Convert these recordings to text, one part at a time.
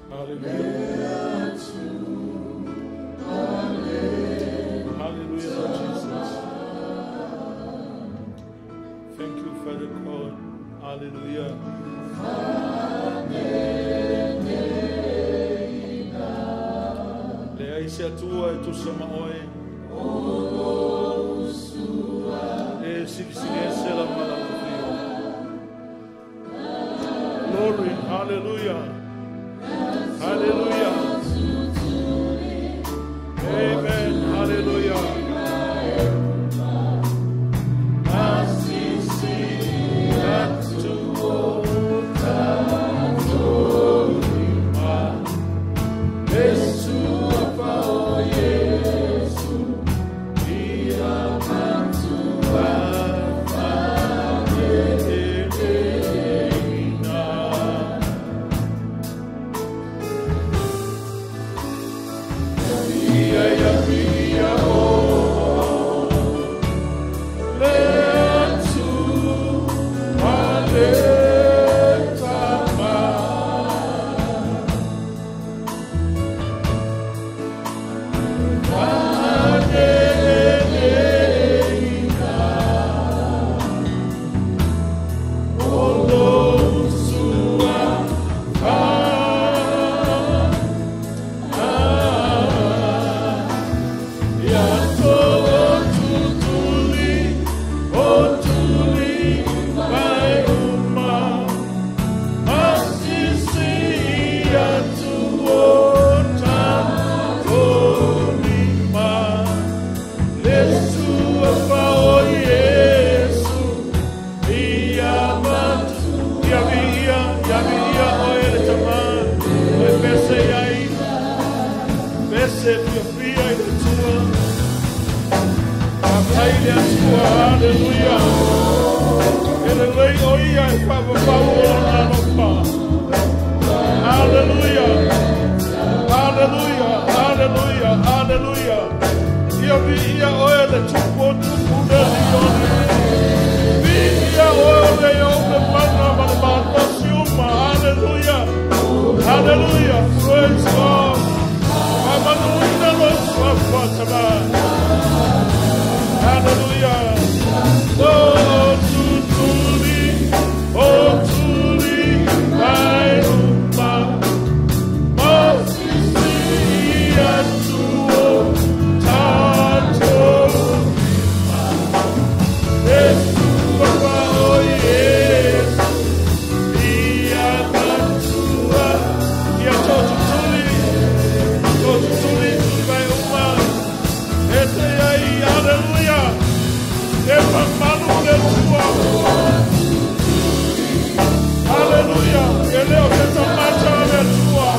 Hallelujah. Hallelujah, Lord Jesus. Thank you, Father God. Hallelujah. Le ai se atua e tusa ma oe. E silisili e se la mala o. Glory, hallelujah. Hallelujah. Amen. Hallelujah. Hallelujah. Hallelujah. Hallelujah. Hallelujah. Ia vi ia oe le tupu tupu le lione. Vi ia oe le o le mana ma le matosi uma. Hallelujah. Hallelujah. Praise God. Mamanuina lo suafa tama. Hallelujah. Oh, tutuli, oh, tuli, mai uma. Masisi atuo, tato. Yesu, papa, oh, Yesu. Ia matua. Ia tutuli, tutuli, tuli mai uma. Ese ai, hallelujah. E manu le tua. Hallelujah. E leo te tamata le tua.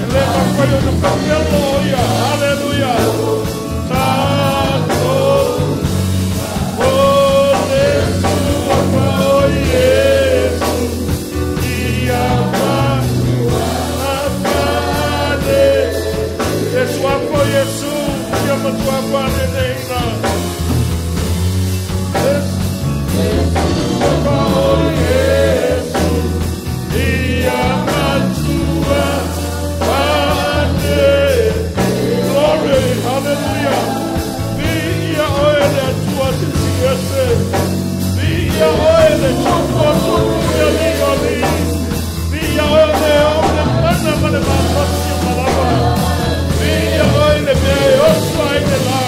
E le mafaio na papelo ia. Hallelujah. Tato. O le sua pa o Yesu. Ia matua apane. Yesu apo Yesu. Ia matua apane neina. Glory, hallelujah. Vi ia oe le atua sisi. Vi ia oe le tupu tupu ia li. Vi ia oe le o le mana ma le matosi o malava. Vi ia oe le mea e oso ai le la.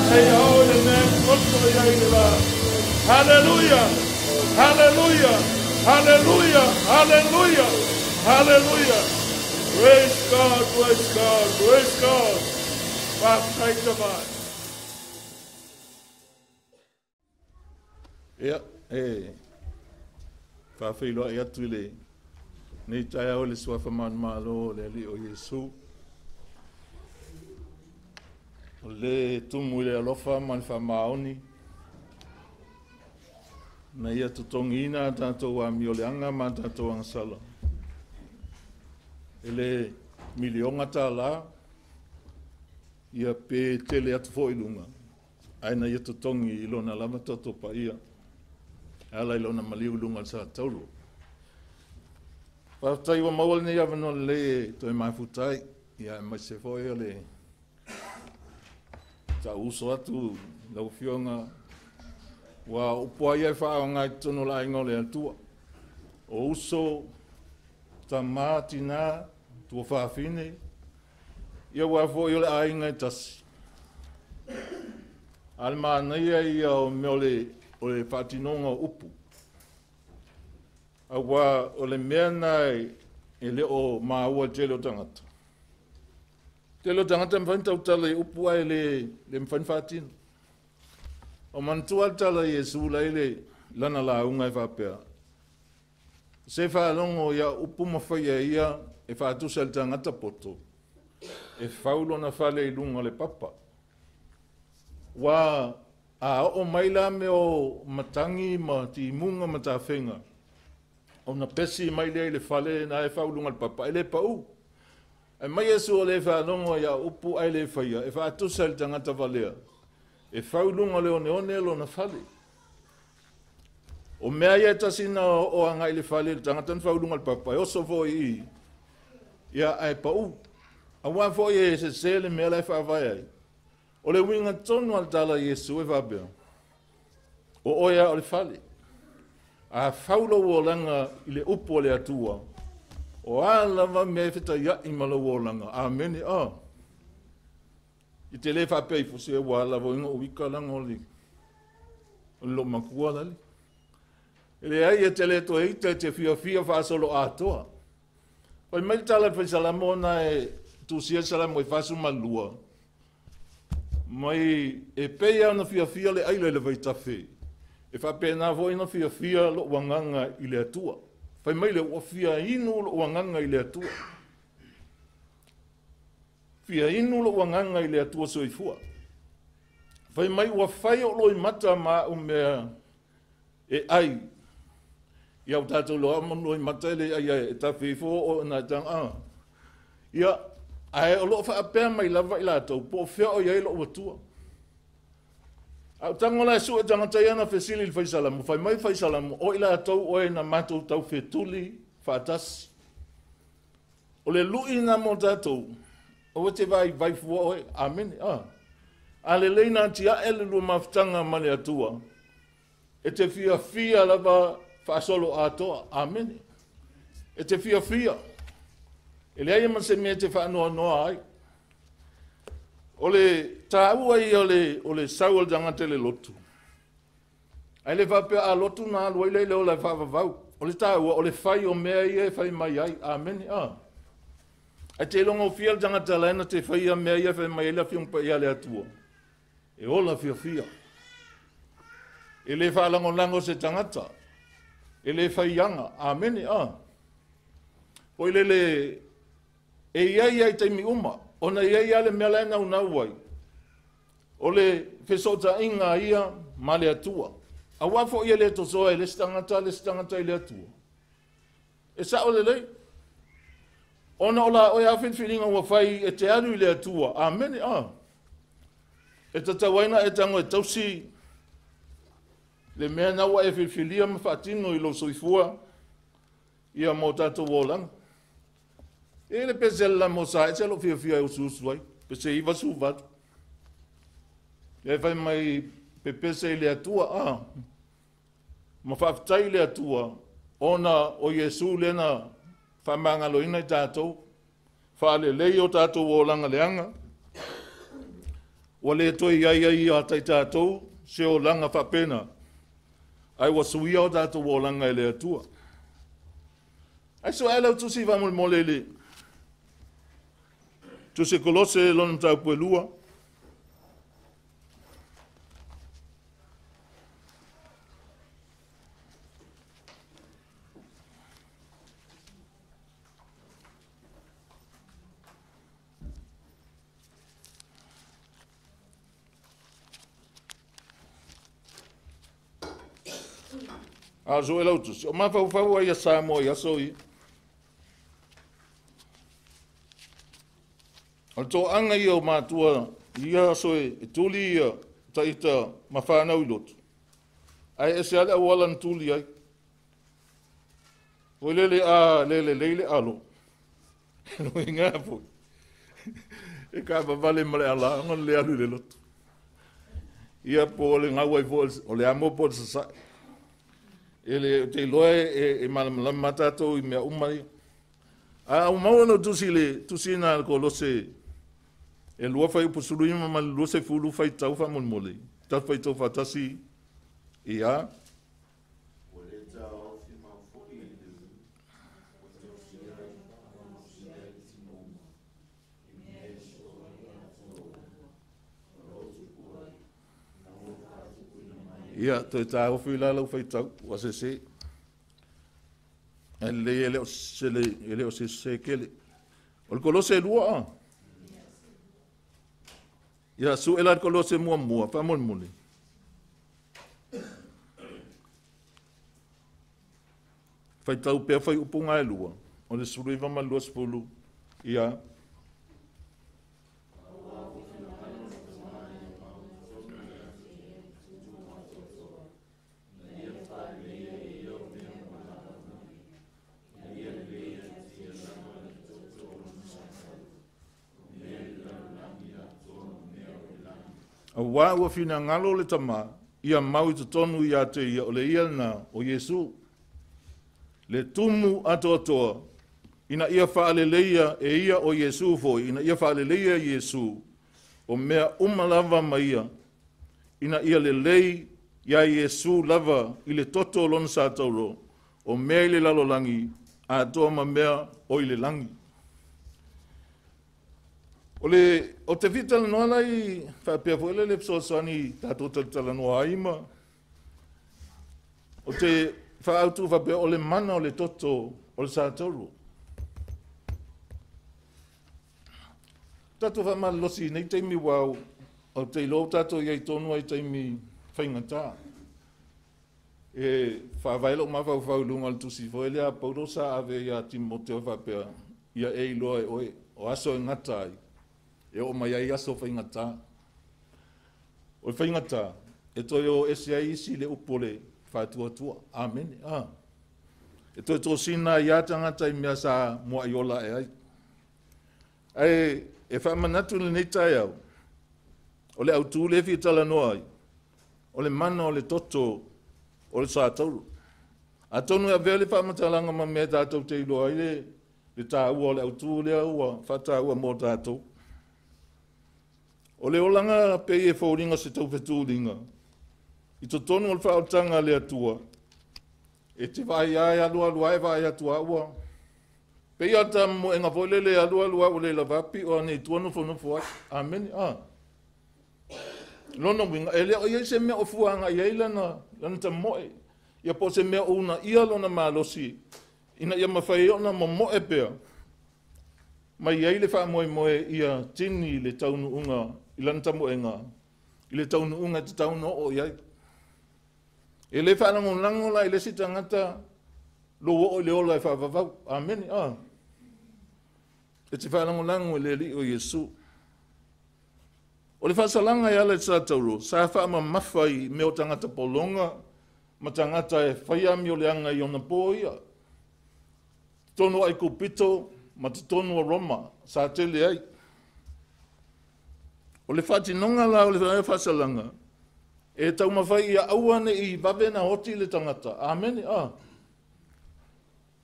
Hei oe le mea oso ai le la. Hallelujah. Hallelujah. Hallelujah. Hallelujah. Hallelujah. Praise God, praise God, praise God. Whakaita mai. Ia, e whawhiloa i atu i le nei taia o le suafa manumalo o le ali o Iesu. O le tumu i le alofa ma le whamaoni. Na ia tutongi ina tātou a mioleanga ma tātou angasala. E le milionga tā la, ia pe tele atu fo i lunga. Ai na ia tutongi i lona lama tātou pa ia. Ala i lona maliu lunga sa taulu. Faafetai ua maua lenei avanoa lelei e toe mafuta ai, ia aemaise foi o le taauso atu i lau Afioga, ua upu ai e faaaoga i totonu o le aiga o le Atua. O uso, tama, tina, tuafafine, ia ua foi o le aiga e tasi. A le manaia ia o mea o le faatinoga o upu. Aua o le mea na e le o maua i tele o tagata. Tele o tagata mawhai tautala i upu ai le mawhai whaatino. O manatua le tala i Iesu la ile lana launga e whapea. Se whaalongo ia upu mawhai e ia e whaatusa le tangata poto. E faulo na whale i lunga le papa. Wa a o maila me o matangi ma timunga ma tawhenga. O na pesi mai lea i le whale na e faulunga le papa. E le pau. E mai Iesu o le whaalongo ia upu ai le whaia. E whaatusa le tangata walea. E faulunga le one one lo na whale. O mea ia tasina o anga i le whale le tangata na faulunga le papa. E oso foi i. Ia ai pau. A wā foi e se se le mea lai whaavai ai. O le winga tonu al tala Iesu e whapea. O oea o le whale. A faulo o langa i le upu o le atua. O a lava mea whita ia i malo o langa. Amene a. I te le whapea i fuse wa lava inga uika langa o le lo makua lale. E le ai e te le toe ita e te fia fia whaasolo atoa. Pai mai tala whaisalamo na e tusia salamo e whasu malua. Mai e peia na fia fia le aile le vaitafe. E whapena foi na fia fia lo wanganga i le atua. Whai mai le ua fia inu lo wanganga i le atua. Fia inu lo wanganga i le atua soifua. Whai mai ua whai o loi mata ma umea e ai. Ia o tātou loa loi mata le ai ai e tawhifo o nā tanga a. Ia ae o loo whaapea mai lava i lātou, po o whia o iai loo atua. Au tango la su e tangata ia na fesili le whaisalamu, whai mai whaisalamu, o i lātou o e na mātou tau whetuli whaatasi. O le lui nā mō tātou, o te vai vaifua oe, amene, a. A le leina tia ele lua mafutanga ma le atua, e te fia fia lava whaasolo atoa, amene. E te fia fia. E le aia se mea te whaanoa noa ai. O le tāua i o le sau o le tangata le lotu. Ai le whapea a lotu nā alua i le o le whaavavau. O le tāua, o le whai o mea ia e whai mai ai. Amene, a. Ai te longo fia le tangata laena te whai a mea ia whai mai ai la whiungpa ia le atua. E ola fia fia. E le whaalangolango se tangata. E le whai anga. Amene, a. O i lele e iai ai taimi uma, ona iai ale mea lae nau nau ai. O le fesota inga ia ma le atua. A wafo ia le tosoa e le stangata i le atua. E sa o le lei. Ona o la oe a whilwhilinga ua whai e te alu i le atua. Amene, a. E tatawaina e tango e tausi le mea naua e whilwhilia ma whaatino i lo soifua ia mō tātou olanga. E le pese la mo sa e lo fia fia usu usu ai. Pese iwa su vatu. E whai mai pe pese i le atua a. Ma whaaftai i le atua. Ona o Iesu lena whamangaloina i tātou. Whaale lei o tātou o langa leanga. Wa le toi ai ai a tai tātou se o langa whapena. Ai wa suia o tātou o langa i le atua. Ai so ele tusi va mol molele. Tusi Kolose lona tau puelua. A zo ele tusi. O mafau ai a Samoa ia so i. O tō anga ia o mātua, ia so e tuli ia taita mawhanau i lotu. Ae ese ale auala na tuli ai. Foi lele a lele leile alo. No inga foi. E ka vale ma le ala ona le alu le lotu. Ia po le ngau ai fo o le amo po sa. Ele te loe e malamalama tātou i mea uma ia. A au no tusi le tusi na Kolose e lua fai upu sulu ima ma le 20 fai tau fa molemole. Ta fai tau fatasi ia. Ia, toe tā ofi la lau faitau, ua se se. E le e le o se le, e le o se se kele. O le Kolose 2 a. Ia, su e la Kolose mua mua, fa mole mole. Faitau pea fai upunga e lua. O le 19 ma le 20. Ia. Aua ua finagalo le tama, ia mau i totonu ia te ia o le ia na o Iesu. Le tumu atoatoa, ina ia faaleleia e ia o Iesu foi, ina ia faaleleia Iesu, o mea uma lava ma ia, ina ia lelei ia Iesu lava i le toto o lona sa tauro, o mea i le lalolagi, atoa ma mea o i le lagi. O le o te fita noa lai faapea foi le fesoasoani tatou talatalanoa ai ma o te faautu faapea o le mana o le toto o le sa tauro. Tatou faamalolosi nei taimi wau o te iloa tatou iai tonu ai taimi faigata. E faavae lou mafaufau i luga o le tusi foi lea Paulo sa ave ia Timoteo faapea ia e iloa e oe o aso e gata ai. E o mai ai aso faigata. O le faigata, e toe o ese ai isi le upu o le faatuatua. Amene. Ah. E toe tosina ia tagata i mea sa muai ola e ai. Ae e faamanatu lenei taeao, o le autū le fia talanoa ai, o le mana o le toto o le sa tauro. Atonu e avea le faamatalaga ma mea tatou te iloa ai le tāua o le autū lea ua faataua mo tatou. O le olaga pei e foliga se taufetuliga, i totonu o le faaolataga a le Atua, e te vaai ai alu alu ai vaai atu a ua. Pei a ta moenga foi lele alu alu a ua le lava pio ane i tua nofonofo ai. Amene. Ah. Lona uiga, e le o iai se mea o fuaga i ai lana tamoe. Ia po se mea o una ia lona malosi, ina ia mawhai ona momoe pea. Mai ai le faamoemoe ia tini le taunuuga i lana tamoega, i le taunuuga te tau no o iai. E le faalagolago la i le isi tagata lou oo i le ola e faavavau. Amene. Ah. E te faalagolago i le Alii o Iesu. O le faasalaga e ala i sa tauro, sa faamamafa i mea o tagata pologa ma tagata e faia amioleaga i ona po ia. Totonu o Aikupito ma totonu o Roma, sa tele ai. O le faatinoga la o le faasalaga, e taumafai ia aua nei vave na oti le tagata. Amene. Ah.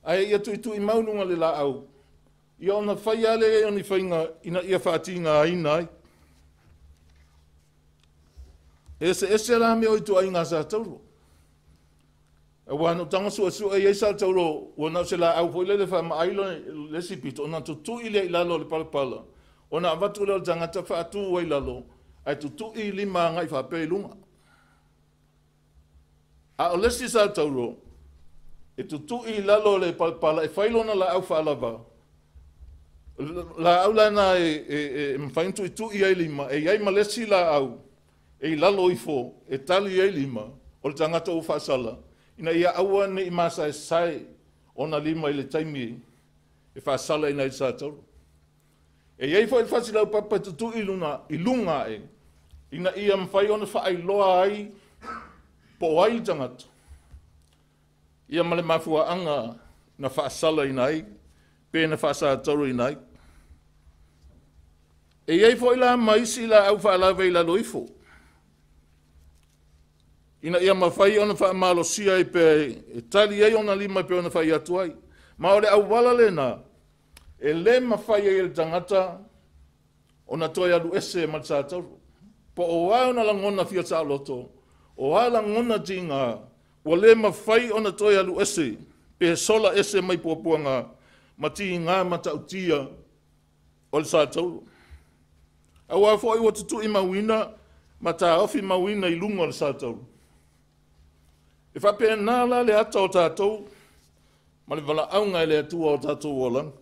Ae ia tuitui mau luga le laau, ia ona fai ale e oni faiga ina ia faatigaina ai. E ese la mea o i tuaiga sa tauro. Aua na taga suesue ai sa tauro, ua nao se laau foi lele faamaai le isi pito, ona tutui lea i lalo o le palapala, ona avatu lea o le tagata faatu ai lalo, ae tutui lima agai faapea i luga. A o le isi sa tauro, e tutui i lalo o le palapala, e fai lona laau faalava. Laau lana e mafai ona tuitui ai lima, e iai ma le isi laau, e i lalo ifo, e tali ai lima, o le tagata ua faasala, ina ia aua nei masaesae ona lima i le taimi e faasala ina i sa tauro. E iai foi le fasilau papa e tutui i luga ae, ina ia mafai ona faailoa ai Po o ai le tagata, ia ma le mafuaaga na faasalaina ai, pe na faasatauroina ai. E i ai foi la ma isi laau faalave i lalo ifo, ina ia mafai ona faamalosia ai pe e tali ai ona lima pe ona fai atu ai. Ma o le auala lena, e le mafai ai e le tagata ona toe alu ese ma le satauro. Po o a ona lagona fia saoloto, o a lagona tiga, ua le mafai ona toe alu ese, pe sola ese mai puapuaga ma tiga matautia o le satauro. Aua foi ua tutui mauina ma taofi mauina i luga o le satauro. E faapena la le ata o tatou ma le valaauga e le Atua o tatou olaga.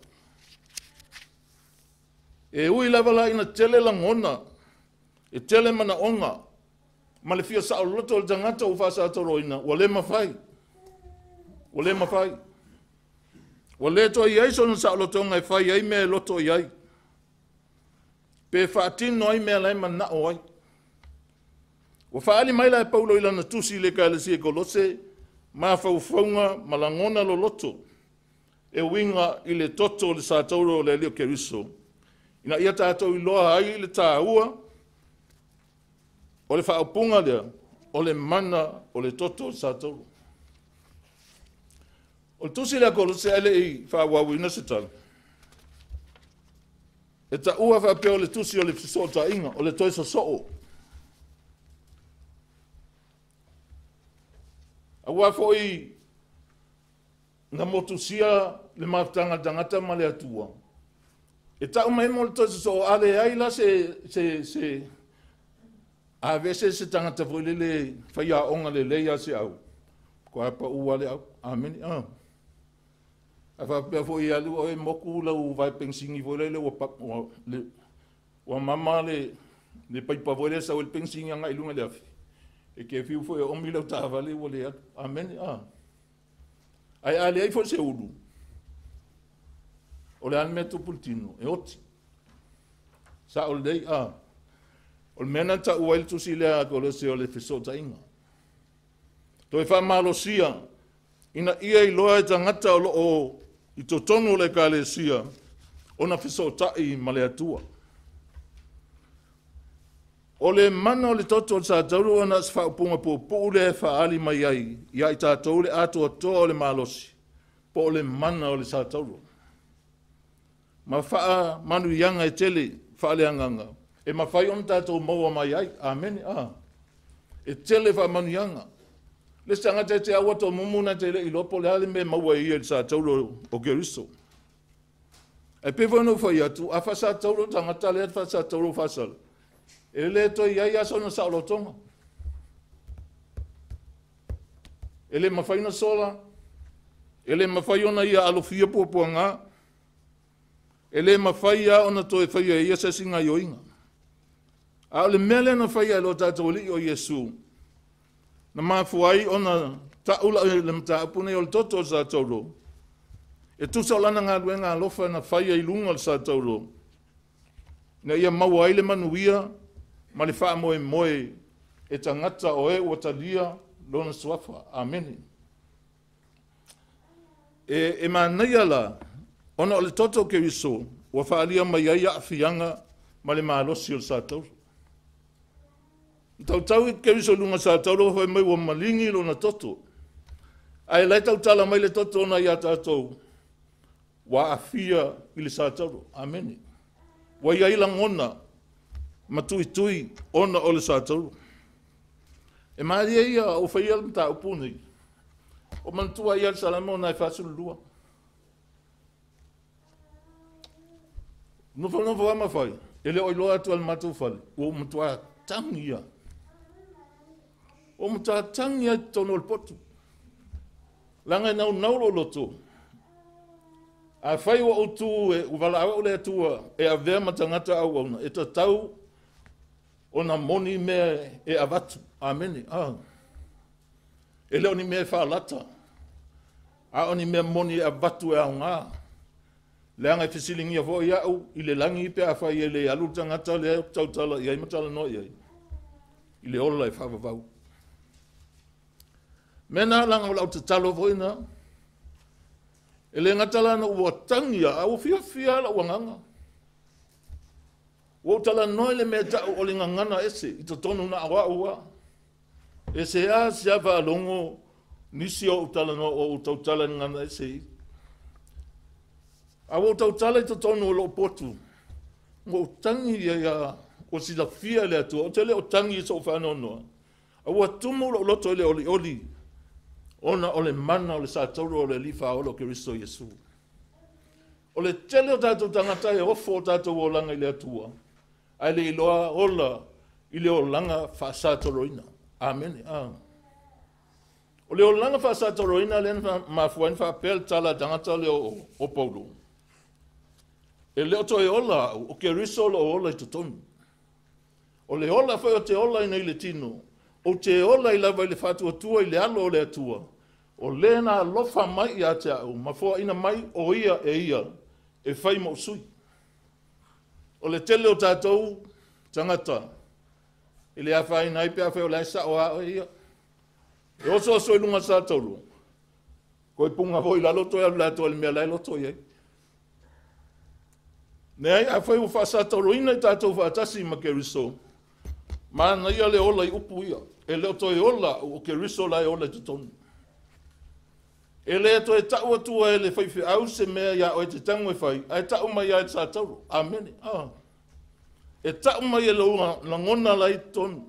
E ui lava la ina tele lagona, e tele manaoga, ma le fia saoloto o le tagata ua faasatauroina, ua le mafai. Ua le mafai. Ua le toe i ai sona saolotoga e fai ai mea e loto i ai, pe faatino ai mea la e manao ai. Ua faaali mai la e Paulo i lana tusi i le Ekalesia i Kolose, mafaufauga ma lagona loloto, e uiga i le toto o le satauro o le Alii o Keriso, ina ia tatou iloa ai le taua o le faaupuga lea, o le mana o le toto o le satauro. O le tusi lea Kolose ae le i faaauauina se tala, e taua faapea o le tusi o le fesootaiga, o le toe sosoo. Aua foi na motusia le mafutaga tagata ma le Atua, e tau mai mo le toe sosoo, a leai la se avese se tagata foi lele faiaoga lelei a se au, koa pau a le au. Amene. A faapea foi alu oe moku lau vai pensini foi lele ua mama le paipa foi lele sau le pensini agai i luga le afi. E ke fiu foi o omi lau taavale ua le alu. Amene. Ai a leai foi se ulu, o le a le mea tupu i le tino, e oti. Sao lelei. O le mea na taua ai le tusi lea a Kolose o le fesootaiga. Toe faamalosia ina ia iloa e tagata o loo i totonu o le Ekalesia ona fesootai ma le Atua. O le mana o le toto o le satauro ona se faaupuga puupuu lea e faaali mai ai ia i tatou le atoatoa o le malosi, po o le mana o le satauro. Ma faamanuiaga e tele faaleagaga e mafai ona tatou maua mai ai. Amene. E tele faamanuiaga. Le isi tagata e te aua tō mumu na te le iloa po o le a le mea e maua e ia i le satauro o Keriso. Ae pei foi ona ou fai atu, a faasatauro tagata lea faasatauro faasala, e le toe i ai aso na saolotoga. E le mafai ona sola, e le mafai ona ia alofia puapuaga, e le mafai lava ona toe faia e ia se isi gaoioiga. A o le mea lea na faia e lo tatou Alii o Iesu, na mafua ai ona tau le mataupu nei o le toto o le satauro, e tusa o lana galuega alofa na faia i luga o le satauro, ina ia maua ai le manuia ma le faamoemoe e tagata o e ua talia lona suafa. Amene. E manaia la, ona o le toto o Keriso ua faalia mai ai aafiaga ma le malosi o le satauro. Tautau i Keriso i luga satauro fai mai ua maligi lona toto. Ae lai tautala mai le toto ona ia tatou ua aafia i le satauro. Amene. Ua i ai lagona ma tuitui ona o le satauro. E malie ia o faia le mataupu nei. O manatua ia le Salamo ona e 42. Nofo ama fai, e le o iloa atu al matou fale, ua matua tangi ia. O matua tangi ia tonu o le potu. Langa e naunau lo loto. A fai ua outu e uwala au le atua e avea matangata au auna, e tatau ona moni mea e avatu. Amene. E leo ni mea e whaalata. A o ni mea moni e avatu e au ngā. Leanga e fesilingia foi au i le langi pe a fai e le alu tangata le tautala i ai matala noa i ai. I le ola e whaavavau. Mea na laga o lau tatalo foi na. E le gata la na ua tagi a ua fiafia lou agaga. Ua ou talanoa i le mea ta'u o le gagana ese i totonu na o a'u a. E se a se a faalogo nisi o ou talanoa o ou tautala i le gagana ese i. A ua ou tautala i totonu o lou potu, ua ou tagi ia ia ua silafia e le Atua, ou te le o tagi i so'u faanoanoa. A ua tumu lou loto i le olioli, ona o le mana o le satauro o le Alii Faaola o Keriso Iesu. O le tele o tatou tagata e ofo o tatou olaga i le Atua, ae le iloa ola i le olaga faasatoloina. Amene. Ah. O le olaga faasatoloina lea na mafua ai ona faapea le tala a tagata lea o Paulo. E le o toe ola au, o Keriso o loo ola i totonu. O le ola foi o te ola ina i le tino, ou te ola i lava i le faatuatua i le alo o le Atua, o lē na alofa mai ia te au, ma foaina mai o ia e ia, e fai mo sui. O le tele o tatou tagata, i le afaina ai pe afai o la e sa'o a oe ia. E oso oso i luga sa taulu, toe punga foi i lalo toe alu le atoa i le mea la e loto i ai. Leai, afai ua faasatauroina i tatou faatasi ma Keriso, manaia le ola i upu ia. E le o toe ola o Keriso la e ola i totonu. E le toe ta'u atua e le faifeau se mea iā oe te tago e fai, ae ta'u mai ia e le satauro. Amene. Ah. E ta'u mai e lou lagona la i totonu.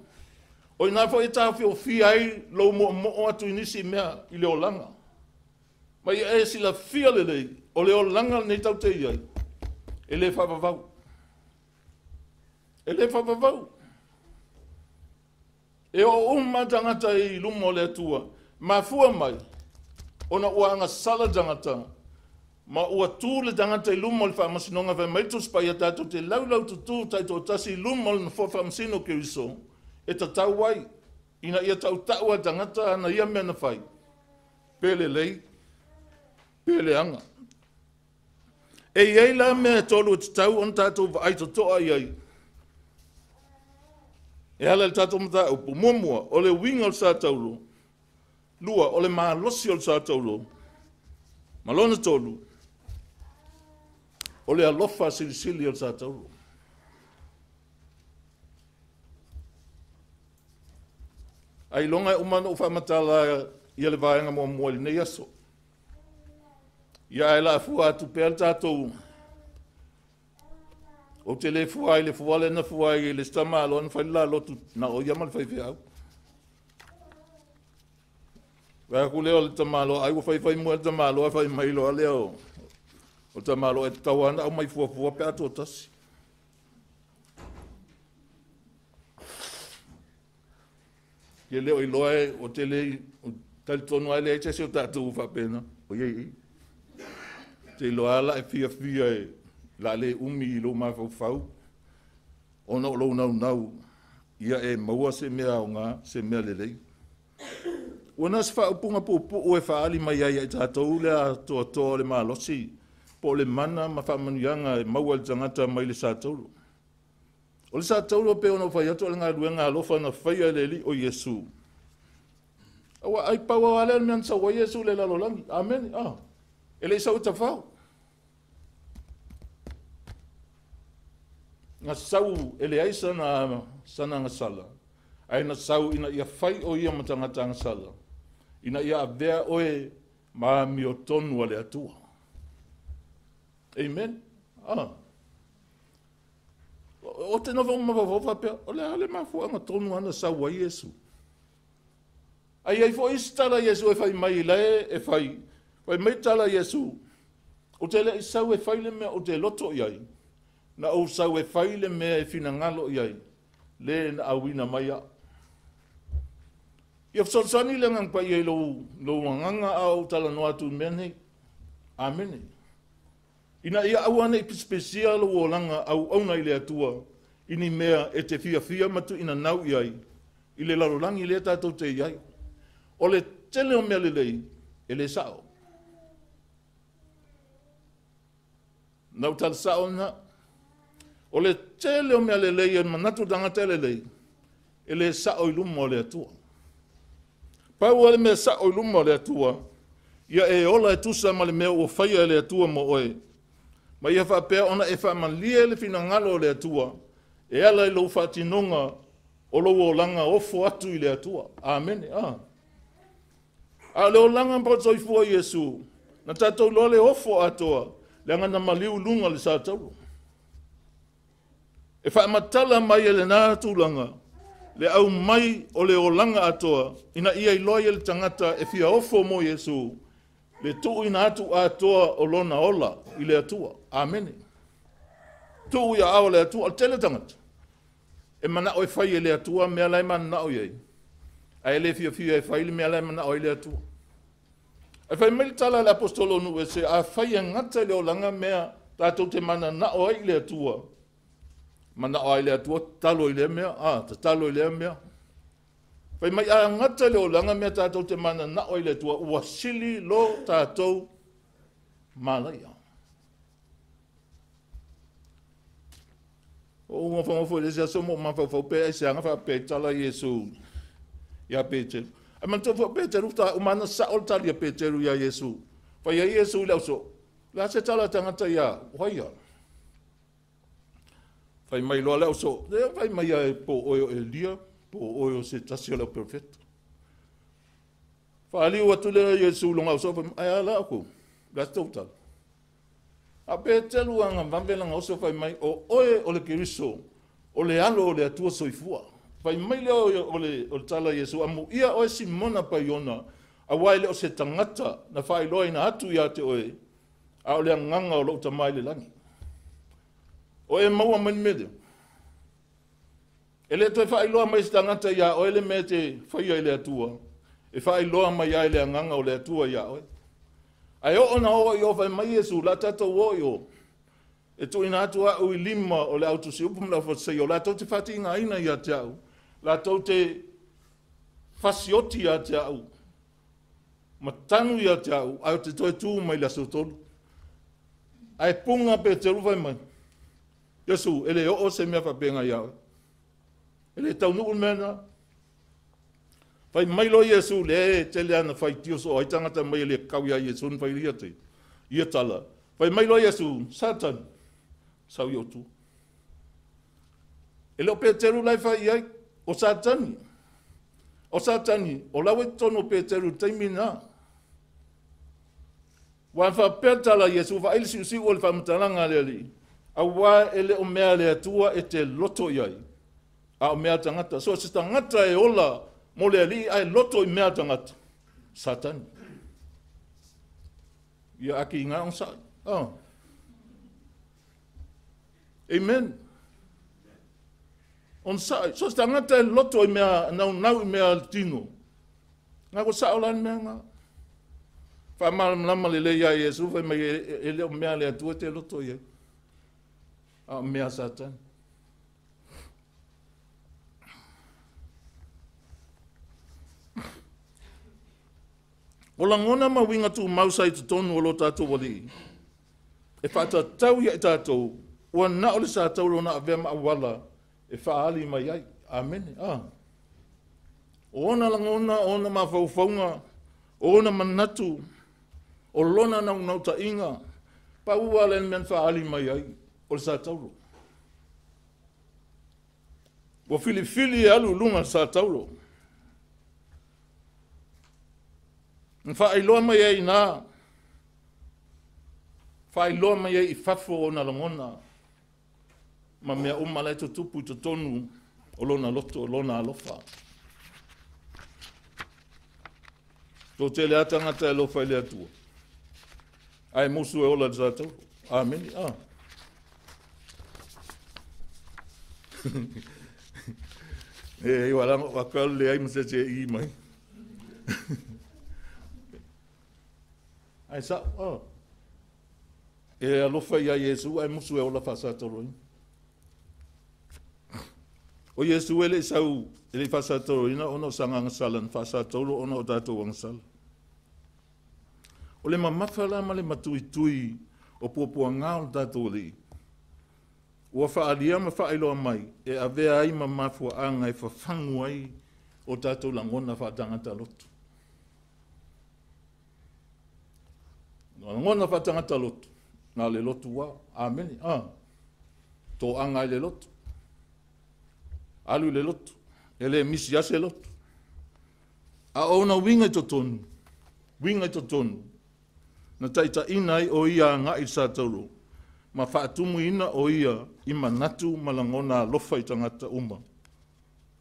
O ina foi e taofiofia ai lou mo'omo'o atu i nisi mea i le olaga. Ma ia e silafia lelei, o le olaga lenei tatou te i ai, e le faavavau. E le faavavau. E oo uma tagata i luma o le Atua, mafua mai, ona ua agasala tagata, ma ua tu le tagata i luma o le faamasinoga fai mai Tusi Paia tatou te laulaututu taitoatasi i luma o le nofoa faamasino o Keriso, e tatau ai, ina ia tautau a tagata ana ia mea na fai, pe lelei, pe leaga. E i ai la mea e tolu e tatau ona tatou vaai totoa i ai. E ala i le tatou mataupu. Muamua, o le uiga o le satauro. Lua, o le malosi o le satauro. Ma lona tolu, o le alofa silisili o le satauro. Ailoga e uma ona ou faamatala ia le vaega muamua i lenei aso. Ia ae la fua atu pea le tatou. Ou te le fua ai le fua lea na fua ai i le isi tamaloa na fai le lalotu na o ia ma le faifeau. Vaai atu lea o le tamaloa, ai ua faifai mua le tamaloa fai mai loa lea o le tamaloa e tatau lava ona aumai fuafua pe a toatasi. Ia le o iloa e o te le talitonu ai leai se isi o tatou faapena. O iai i. Te iloa la e fiafia e la le umi i lou mafaufau ona o lou naunau ia e maua se mea aoga, se mea lelei. Ua na se faaupuga puupuu e faaali mai ai ia i tatou le atoatoa o le malosi po o le mana ma faamanuiaga e maua e le tagata mai le satauro. O le satauro pe ona ou fai atu o le galuega alofa na faia e le Alii o Iesu. Aua ai pau lava lea le mea na sau ai Iesu i le lalolagi. Amene. Ah. E le i sau e tafao. Na sau e leai sana agasala, ae na sau ina ia fai o ia ma tagata agasala, ina ia avea oe ma amiotonu a le Atua. Amen. Ah. O te nofo mafaufau faapea, o le a le mafuaaga tonu ana sau ai Iesu. Ai ai foi isi tala Iesu e fai mai la e fai. Fai mai tala Iesu, o te le i sau e fai le mea o te loto i ai, na ou sau e fai le mea e finagalo i ai, le na auina mai au. Ia fesoasoani le Agaga Paia i lou agaga a ou talanoa atu i mea nei. Amene. Ina ia aua nei pisipisia lou olaga auauna i le Atua i ni mea e te fiafia ma tuuina nau i ai i le lalolagi lea tatou te i ai. O le tele o mea lelei e le sa'o. Na ou tala sa'o lena. O le tele o mea lelei e manatu tagata e lelei, e le sa'o i luma o le Atua. Pau le mea sa'o i luma o le Atua, ia e ola e tusa ma le mea ua faia e le Atua mo oe. Ma ia faapea ona e faamalie le finagalo o le Atua, e ala i lou faatinoga o lou olaga ofo atu i le Atua. Amene. A o le olaga ma soifua Iesu, na tatou iloa le ofo atoa, leaga na maliu i luga o le satauro. E faamatala mai e lena tulaga, le aumai o le olaga atoa, ina ia iloa ai e le tagata e fia ofo mo Iesu, le tuuina atu atoa o lona ola i le Atua. Amene. Tuu ia ao le Atua, o le tele tagata. E manao e fai e le Atua mea la e manao i ai. Ae le fiafia e fai le mea la e manao ai le Atua. Ae fai mai le tala a le apostolo nu e se a fai e gata i le olaga mea tatou te mananao ai i le Atua. Manao ai le Atua tatalo i lea mea, tatalo i lea mea. Fai mai a gata i le olaga mea tatou te mananao ai i le Atua, ua sili lo tatou malaia. O unga whangofo i le aso mo mafaufau pe ai se anga wha tala Iesu ia Peteru. Ai manatua foi Peteru ta umana sa o le tali a Peteru ia Iesu. Fai ai Iesu i le auso. La se tala tangata ia, waia. Fai mai loa le auso. Le fai mai ia po oe o Elia, po oe o se tasi o le profeta. Whaaliu atu le Iesu longa auso, fai mai ala aku. La se tau. A Peteru anga vave langa oso fai mai o oe o le Keriso, o le alo o le Atua soifua. Fai mai lea o le tala Iesu, amu ia oe Simona Paiona, a wai le o se tangata na whailoa ina atu ia te oe, a o le anganga o lou tamai le langi. O e maua mai mele. E le toe whailoa mai se tangata ia oe le mea te whaia i le Atua, e whailoa mai ai le anganga o le Atua ia oe. Ae o na o i o fai mai Iesu, la tatou o i o. E tuuina atu au i lima o le autusi upu ma le aufatasai o latou te fatigaina ia te au, latou te fasioti ia te au, ma tanu ia te au, ae o te toe tū mai le aso tolu. Ae punga Peteru fai mai, Iesu, e le oo se mea whapenga ia oe. E le taunuu le mea na. Fai mai lo Iesu le tele ana fai tio so ai tangata mai le kau ia Iesu na fai ia te. Ia tala. Fai mai lo Iesu, Satan, sau i otu. E leo Peteru lai fai ai, o Satani. O Satani, o lawe tono Peteru taimi nā. Wa whapea tala Iesu, wa aili siu siu o le whamatalanga le ali. A wa e le o mea le Atua e te loto i ai. A o mea tangata. So se tangata e ola mo le ali ai loto i mea tangata. Satani. Ia aki ngā on sa. Oh. Amen. On sa. So se tangata e loto i mea, nau nau i mea tino. Ngā ko sa o lan mea ngā. Wha malamalama le le ia Iesu, whai mai e leo mea le Atua te loto i ai. A mea Satani. O langona ma winga tu mausa i totonu o lo tātou wali. E whaatatau ia i tātou, ua na o le sātau lona avea maawala e whaali mai ai. Amene. O ona langona, o ona mawhaufaunga, o ona manatu, o lona nau nautainga, pa ua le mea whaali mai ai o le sātaulo. Ua filifili e alu lunga le sātaulo. Whaailoa mai ai nā, whaailoa mai ai i fafo o na langona, ma mea uma lai tutupu i totonu o lona loto, o lona alofa. Tō te le atangata e lofa i le Atua. Ai musu e ola le sātau. Amene. E iwa langa wakau le ai mase te i mai. Ai sa, oh. E alofa ia Iesu, ai musu e ola whasatoro. O Iesu ele sau, ele whasatoro ina, ono sanga ngasala, whasatoro ono o tātou ngasala. O le mamafa la ma le matuitui o puapua ngā o tātou li. Ua whaalia ma whaailoa mai, e avea ai ma mafua anga e whawhangu ai o tātou langona whaatangata lotu. Lagona faatagata lotu, na o le lotu lava. Amene. Toaga ai le lotu. Alu i le lotu. E le misi lava se lotu. A o ona uiga i totonu, uiga i totonu, na taitaiina ai o ia agai i le satauro, ma faatumuina o ia i manatu ma lagona alofa i tagata uma.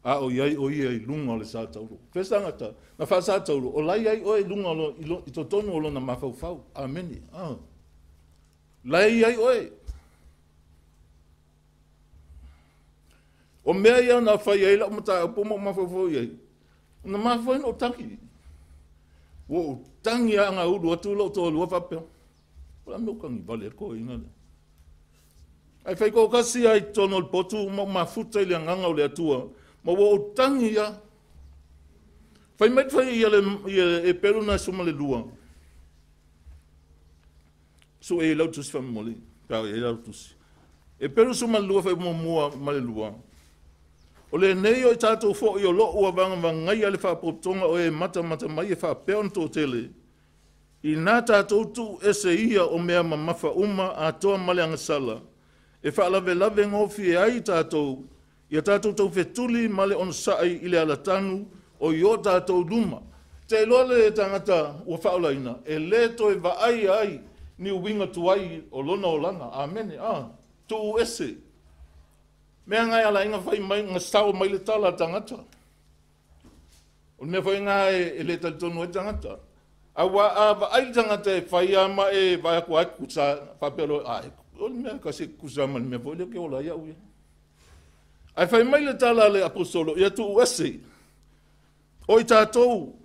A o i ai o ia i luga o le satauro. Fea se tagata na faasatauro, o la e i ai oe i luga o i totonu o lona mafaufau. Amene. La e i ai oe. O mea ia na fai ai lau mataupu ma ou mafaufau i ai, na mafua ai ona ou tagi. Ua ou tagi lava agaulu atu lou toalua faapea, o le a le mea ua tagi vale ai le toeaina lea? Ae fai toatasi lava i totonu o le potu ma ou mafuta i le agaga o le Atua, ma ua ou tagi lava. Fai mai fai ia le Eperu na 12. Sue i lau tusi faamolemole, pe a i ai lau tusi. Eperu 12 fai muamua ma le 2. O lenei o i tatou foi o loo ua vagavagaia le faapotopotoga o e matamata mai e faapea ona toatele, ina tatou tuu ese ia o mea mamafa uma atoa ma le agasala, e faalavelave gofie ai tatou, ia tatou taufetuli ma le onosai i le alatanu o i o tatou luma. Te iloa le tagata ua faaolaina, e le toe vaai ai ni uiga tuai o lona olaga. Amene. Tuu ese. Mea ngai ala inga fai mai, nga sao mai le tala tagata. O le mea foi ngā e le talitonu ai tagata. A ua a vaai le tagata e fai a ma e vai aku ai kusa, faapea loa, ai, o le mea kasi kusa ma le mea foi lea ke ola iau ia. Ae fai mai le tala a le aposolo, ia tuu ese. O i tatou,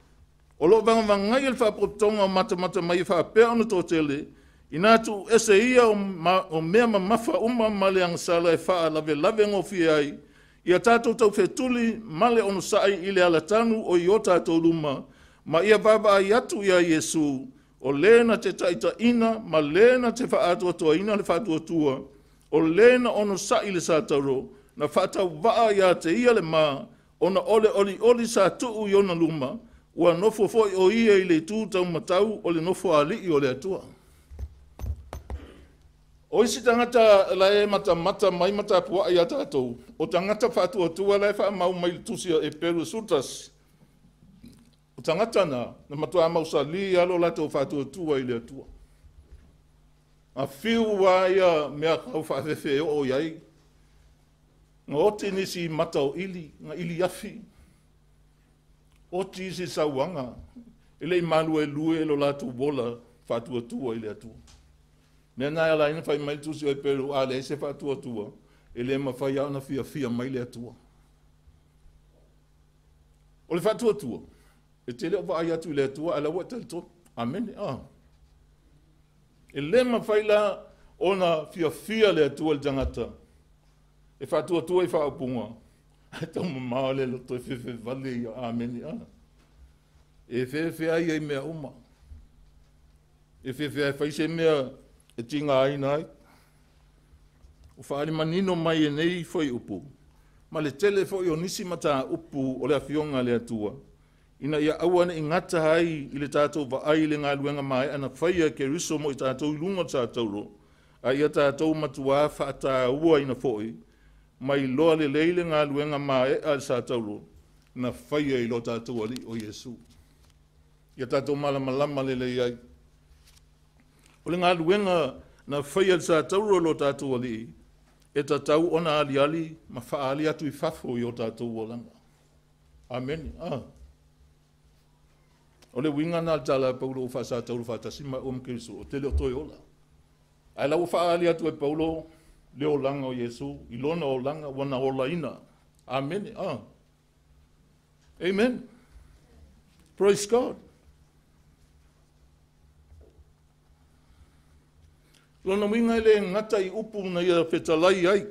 o loo vagavagai le faapotopotoga o matamata mai e faapea ona toatele, ina tuu ese ia o mea mamafa uma ma le agasala e faalavelave gofie ai, ia tatou taufetuli ma le onosai i le alatanu o i o tatou luma, ma ia vaavaai atu ia Iesu, o le na te taitaiina ma le na te faaatoatoaina le faatuatua, o le na onosai le satauro, na faatauvaa ia te ia le ma, ona o le olioli sa tuu i ona luma, ua nofo foi o ia i le itu taumatau o le nofo alii o le Atua. O isi tagata la e matamata mai matapuai ia tatou, o tagata faatuatua la e faamau mai le tusi a Eperu 11. O tagata na, na matua mausali alo latou faatuatua i le Atua. A fiu a ia mea kau faafefe e oo i ai. Nga oti nisi mata o ili, nga ili afi. Oti isi sauaga, e le i malu e lue lo latou ola faatuatua i le Atua. Mea na ala ai na fai mai le tusi o Eperu, a leai se faatuatua, e le mafai lava ona fiafia mai le Atua. O le faatuatua, e te le o vaai atu i le Atua, ae la ua e talitonu. Amene. E le mafai la ona fiafia le Atua i le tagata, e faatuatua i faaupuga, ae taumamao le loto e fefevale ia. Amene. E fefe ai ai mea uma. E fefe ai fai se mea e tiga aina ai. O faalimanino mai e nei foi upu, ma le tele foi o nisi mataupu o le afioga a le Atua, ina ia aua ne i gata ai i le tatou vaai i le galuega maea na faia e Keriso mo i tatou i luga o le satauro, a ia tatou matuā faatauaina foi, mai loa lelei le galuega maea a le satauro, na faia i lo tatou alii o Iesu. Ia tatou malamalama lelei ai. O le galuega na faia e le satauro i lo tatou alii, e tatau ona aliali ma faaali atu i fafo i o tatou olaga. Amene. O le uiga na le tala a Paulo o faasatauro faatasi ma o ma Keriso, o tele o toe ola. Ae la ua faaali atu e Paulo le olaga o Iesu, i lona olaga ua na olaina. Amene. Amen. Praise God. Lona uiga e le gata i upu na ia fetalai ai,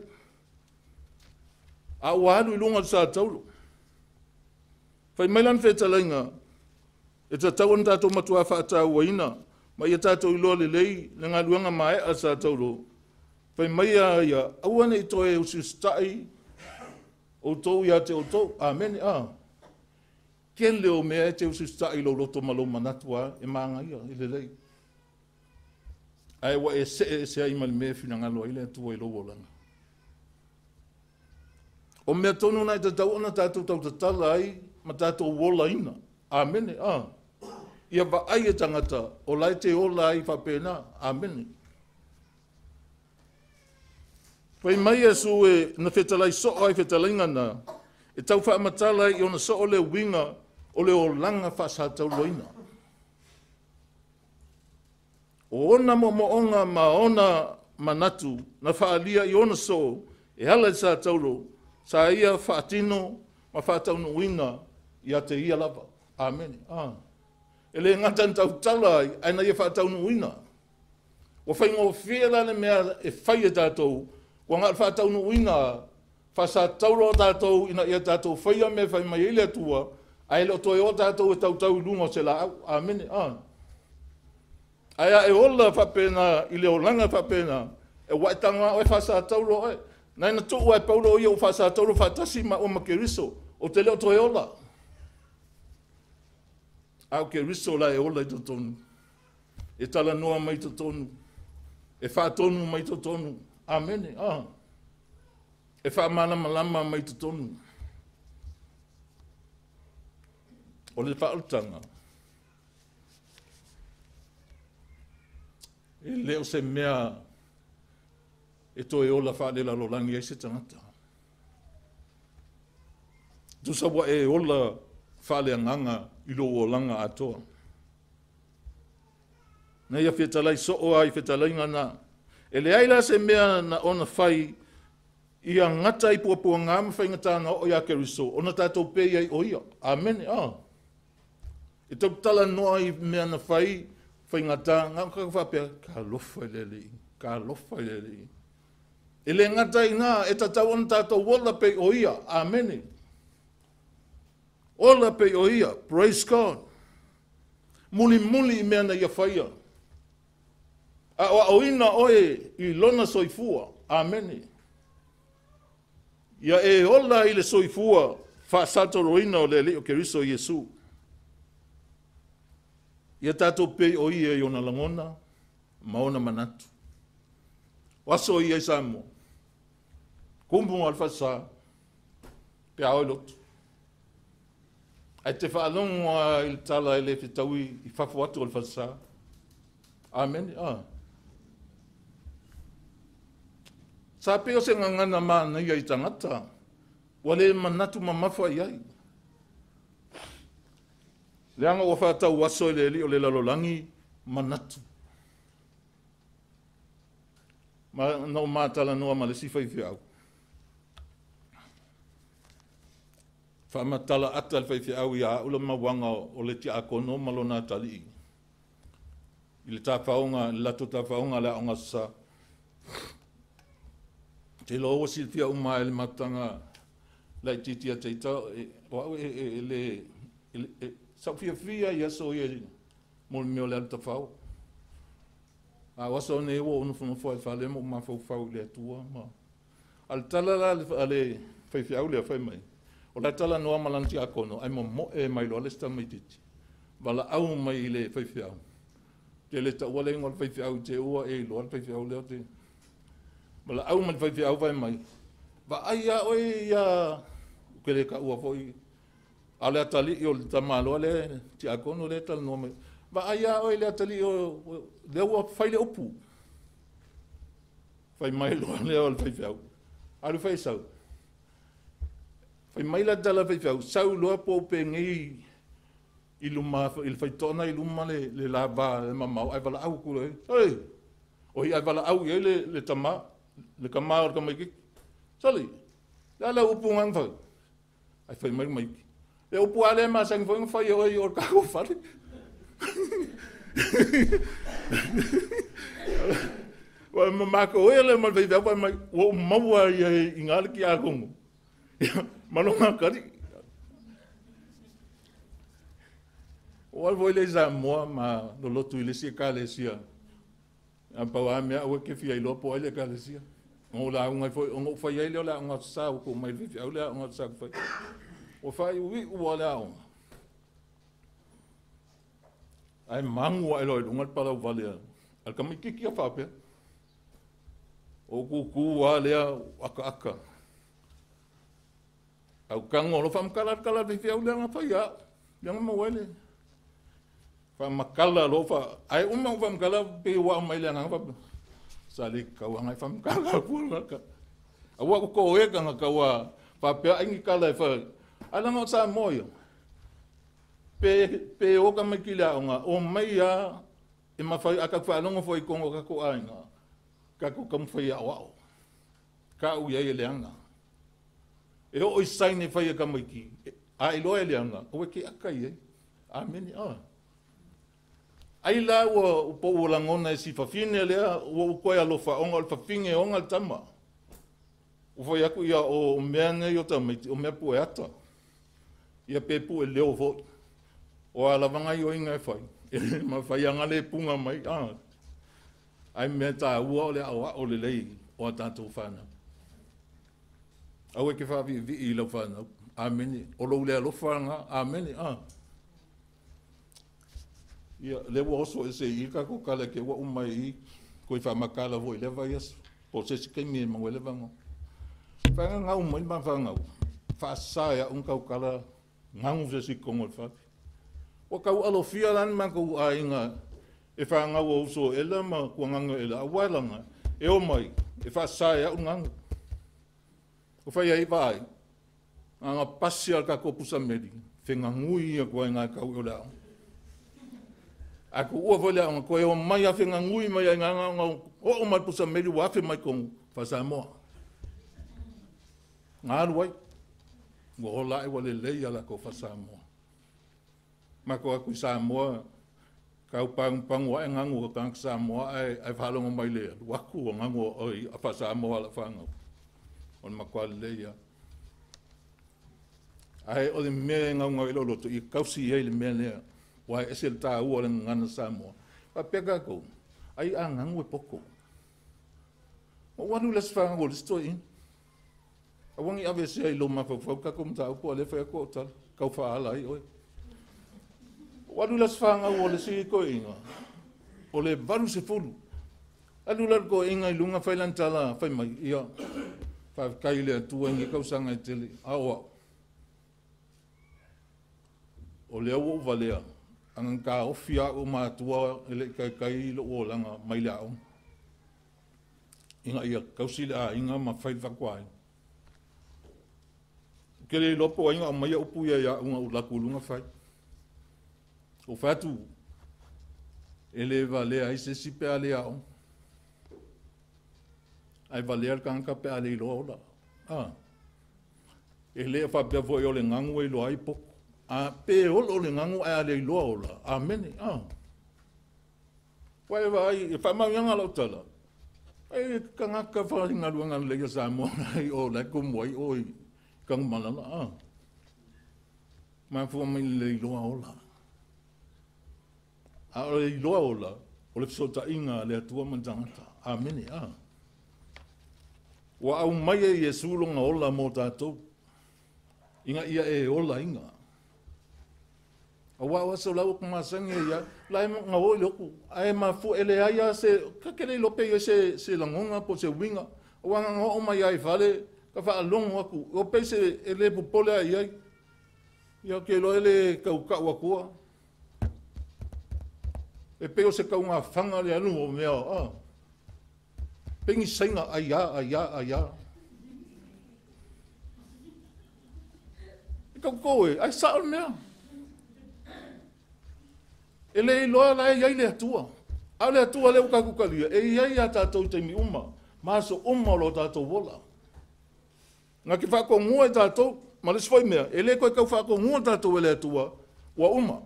a ua alu i luga o le satauro. Fai mai lana fetalaiga, e tatau ona tatou matua faatauaina, ma ia tatou iloa lelei le galuega maea a le satauro. Fai mai ia ia, aua ne i toe usiusitai outou ia te outou. Amene. Kele o mea e te usiusitai i lou loto ma lou manatu a, e magaia i lelei. Ae ua e see ese ai ma le mea e finagalo ai le Atua i lou olaga. O mea tonu na e tatau ona tatou tautatala ai ma tatou olaina. Amene. Ia vaai e tagata o la e te ola ai faapena. Amene. Fai mai Iesu e na fetalai soo ai fetalaiga na, e tau faamatala ai i ona soo le uiga o le olaga faasatauloina. O ona moomooga ma ona manatu na faalia i ona soo e ala i sa taulo, sa ia faatino ma faataunuuina ia te ia lava. Amene. E le gata na tautala ai, ae na ia faataunuuina. Ua faigofie la le mea e fai e tatou, ua na o le faataunuuina, faasataulo o tatou ina ia tatou faia mea fai mai ai le Atua, ae le o toe o tatou e tautau i luga o se laau. Amene. Ae a e ola faapena i le olaga faapena, e ua e taga oe faasataulo oe. Nai na tuu ai Paulo ia ua faasataulo faatasi ma ua ma Keriso, o te leo toe ola. A o Keriso la e ola i totonu, e talanoa mai totonu, e faatonu mai totonu. Amene. E faamalamalama mai totonu. O le faaolataga, e le o se mea e toe ola faalelalolagi ai se tagata. Tusa ua e ola faaleagaga i lou olaga atoa. Na ia fetalai soo ai fetalaiga na. E leai la se mea na ona fai ia gata i puapuaga ma faigata o ia Keriso, ona tatou pei ai o ia. Amene. E tautala noa i mea na fai faigata, ngā ka faapea, ka alofa i le Alii, ka alofa i le Alii. E le gata i ngā, e tatau ona tatou ola pei o ia. Amene. Ola pei o ia. Praise God. Muli muli i mea na ia whaia. A o aoina oe i lona soifua. Amene. Ia e ola i le soifua faasatoloina o le Alii o Keriso Iesu. Ia tatou pei o ia i ona lagona ma ona manatu. O aso ia i Samoa. Kumbu ngā whasa, pe ao i lotu. Ai te whaalongo a i le tala e le whitaui i whafo atu o le whasa. Amen. Sa pe o se ngangana mana ia i tangata, ua le manatu mamafa i ai. Leanga ua whātau aso i le li o le lalolangi manatu. Ma na o mātala noa ma le sifa i whiau. Whaamatala ata le whaiwhiau ia ula mawanga o le tia akono malona tali. I le tāwhaonga, le lato tāwhaonga le aonga sa. Te loa silfia uma e le matanga lai titia teita, o au e le sau fia fia ia so ia mo le mea o le alu tawhao. A waso nei ua ono whanofo e whale mo mawhauwhau i le atua. Ma. A le tala la a le whaiwhiau le a whai mai. O la tala noa malanti a kono, ai mo mo e mai loa le sta mai titi. Wala au mai i le whaiwhiau. Te le taua le ingoa le whaiwhiau te ua e loa le whaiwhiau leo te. Wala au mai le whaiwhiau whai mai. Wa ai a oe ia ke le ka ua foi. A le atali i o le tamaloa le tia kono le tala noa mai. Wa ai a oe le atali o le ua whai le upu. Whai mai loa leo le whaiwhiau. Alu whai sau. Whai mai la tala whaiwhiau. Sau loa po pe ngei i luma, i le whaitona i luma le lava, le mamau, ai wala au kula e. Sali! O hi ai wala au i le tama, le kama o le kamaikiki. Sali! Le ala upu ngang whai. Ai whai mai maiki. Le upu ale masangi whai ngawhai e oi o le kako whare. Wa mamako oe le mal whaiwhau whai mai, wa umaua ia i ngā ki a kongo. Malonga kari. O al voi le Samoa ma lolotu i le sia kalesia. A pau a mea ua ke fia i loa po ai le kalesia. O la unga foi, o whai ai leo la unga sa o ko mai whiwhi au le unga sa whai. O whai ui ua le aonga. Ai mangu ai loa i lunga le palau valea. A le tamaititi ia faapea. O kūkū a lea akaaka. Au tago loa faamatala le tala a le faifeau lea na fai ia au. Lea na maua ai le faamatala loa ae uma ona faamatala pei ua aumai le agaga faapea, sa le tatau lava ona e faamatala atua. Aua ua toe tagata ua faapea ai ni tala e fai. Ae leaga o Samoa ia, pe o tamaiti i le aoga, o mai lava e mafai, a tatou faalogo foi i totonu o tatou aiga, tatou taumafai e aoao. Tau i ai e leaga. E oo i sign e fai e tamaiti, a iloa e leaga, aua e te ata i ai. Amene. Ai la ua po ua lagona e si fafine lea, ua ou toe alofa ona o le fafine e ona le tama. Ua fai atu ia o mea nei o tamaiti, o mea pue ata. Ia pe pue leo foi. O a lava gaoioiga e fai, e mafai lava ona le puna mai. Ai mea taua o le aoao lelei o a tatou fanau. Aua e te faaviivii i lau fanau. Amene. O lou le alofa lena. Amene. Ia, lea ua oso ese i i tatou tala te ua uma i koe faamatala foi i lea vaiaso. Po o se isi taimi e maua ai le avanoa. Faagagau mai le mafanau, faasa e au ona tautala gagu se isi i totonu o le fale. Ua tau alofia la ni matou aiga e fanau o uso ela ma tuagaga ela, aua laga e o mai e faasa e au le gagu. O fai ai vaai, aga pasi a le tatou pusameli, fegagui ia koe ngā kau o le aoga. A tuua foi le aoga, koe o mai a fegagui mai ai ngā ngā oo mai pusameli ua afe mai tonu, faa-Samoa. Ngā alu ai, ua ola ai ua lelei a latou faa-Samoa. Matou atu i Samoa, kau pagupagu ae gagu o tagata Samoa ae faalogo mai le alu atu o gagu o faa-Samoa lau fanau. O le matua lelei ia. Ae o le mea e gaugau ai lou loto, ia tausi i ai le mea lea. Ua e ese le taua o le gagana Samoa. Faapea tatou, ai a gagu e poto. Ma ua alu le aso fanau o le isi toeaina. Aua ne i aveesea i lou mafaufau tatou mataupu a lea fai atu au tala, tau faaala ai oe. Ua alu le aso fanau o le isi toeaina, o le 80. Alu la le toeaina i luga fai lana tala fai mai, ia, faafetai i le Atua i nei tausaga e tele, a o au. O lea ua ou valea, aga taofi au matua e le i taitai i lou olaga mai le aoga. Ina ia tausi le aiga ma fai le fatuaiga. Ke le iloa po o ai na aumaia upu ia ia au na ou alu atu i luga fai. Ou fai atu, e le valea ai se isi pe a le aoga. Ae valea le tagata pe a le iloa ola. E le faapea foi o le gagu e iloa ai poto. A pe olo le gagu ae a le iloa ola. Amene. Ua e vaai, e faamauiaga lau tala. E tagata faigaluega lelei a Samoa i o la e tumu ai o i Tanumalala. Mafua mai le iloa ola. A o le iloa ola, o le fesootaiga a le Atua ma le tagata. Amene. Ua aumai e Iesu lona ola mo tatou, ina ia e ola inga. Aua o aso lau masani ia, la e nga o i le oku, ae mafu e le ai a se, ka ke le iloa pe i ai se lagoga po o se uiga. Aua nga oo mai ai fale, ka faalogo atu, o pe se e le popole ai ai. Ia ke iloa e le kaukau atua. E pe o se kaugafanga le alu o mea, Pengi saina ai a, ai a, ai a. E kaukau e, ai sao le mea. E le iloa la e iai le Atua. A o le Atua lea ua tatou talia, e iai ia tatou i taimi uma, ma aso uma o lo tatou ola. Na te faatogua e tatou, ma le isi foi mea, e le toe tau faatogua tatou e le Atua, ua uma.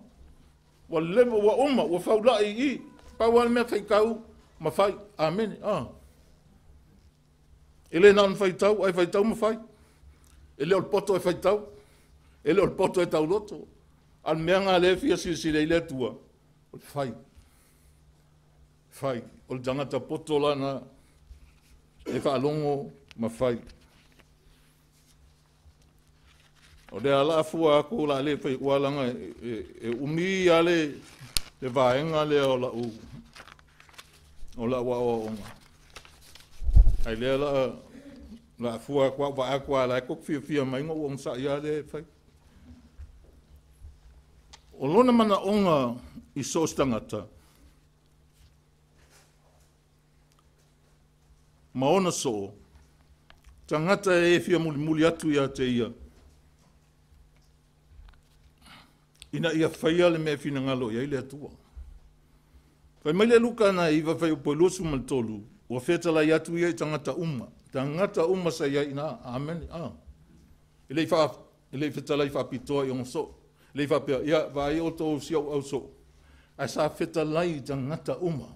Ua leva, ua uma, ua faulai i i. Pau lava le mea faitau ma fai. Amene. E le na ona faitau, ae faitau ma fai. E le o le poto e faitau, e le o le poto e tauloto. A le mea nga lea e fia silasila i le Atua, o le fai. Fai. O le tagata poto lana e faalogo ma fai. O le ala afua atu la le fai ua langa e umi ia le vaega lea o lau O la'u aoaoga, ae lea la fua atu au vaai atu lava o la e tou te fiafia mai ona ou onosai lava lea e fai. O lona manaoga i so o se tagata ma ona soo, tagata e fia mulimuli atu ia te ia, ina ia faia le mea e finagalo i ai le Atua. Fai mai le Luka na 9 fuaiupu 23, ua fetalai atu ia i tagata uma sa i ai i ina. Amene. E le i fetalai faapitoa i ona soo. E le i faapea, ia vaai outou si ou ausoo. Ae sa fetalai i tagata uma.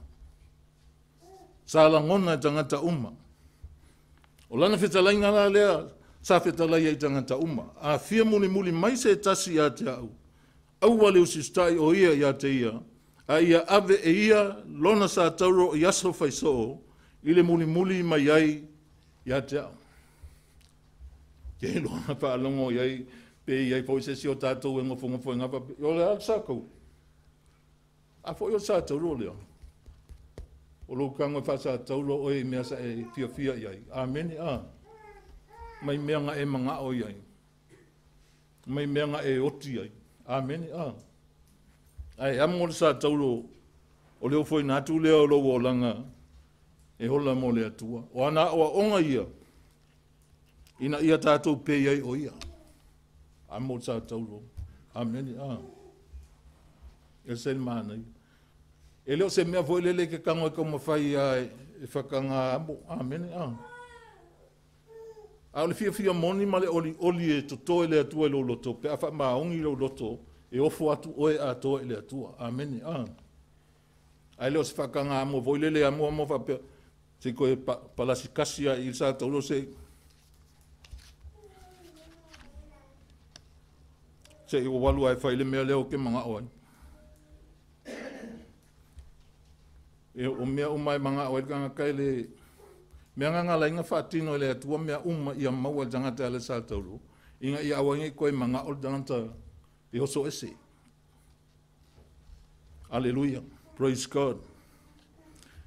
Sa lagona i tagata uma. O lana fetalaiga la lea, sa fetalai ai i tagata uma. A fia mulimuli mai se tasi ia te au, aua le usiusitai o ia ia te ia, a ia ave e ia lona sa tauro i aso faisoo, i le mulimuli mai ai ia te au. Ke loa faalogo i ai, pe i ai foi se isi o tatou e nofonofo i ngā faapea, o le a le sa tau? A foi o le sa tauro lea. O lou tago e faasatauro oe i mea sa e fiafia i ai. Amene, a. Mai mea na e manao i ai. Mai mea na e oti ai. Amene, a. Ae amo le sa tauro o le ofoina atu lea o lou olaga e ola mo le Atua. O ana aoaoga ia, ina ia tatou pei ai o ia. Amo le sa tauro. Amene, a. E se mana. E le o se mea foi lele ke tago e taumafai a e whakanga amo. Amene, a. A o le fiafia moni ma le oli oli e toto e le Atua i lou loto, pe a faamaoni lou loto, e ofo atu oe atoa i le Atua. Amene, a. Ae le o se whakanga amo foi lele amo amo whapea, se koe palasi kasi a i sa tauro se se i o walu ai whai le mea leo ke manga oe. E o mea uma e manga oe kanga kai le mea nganga lainga whaatino i le Atua mea uma ia maua le tangata ale sa tauro. Inga ia awangi koe manga o le tangata e oso ese. Hallelujah. Praise God.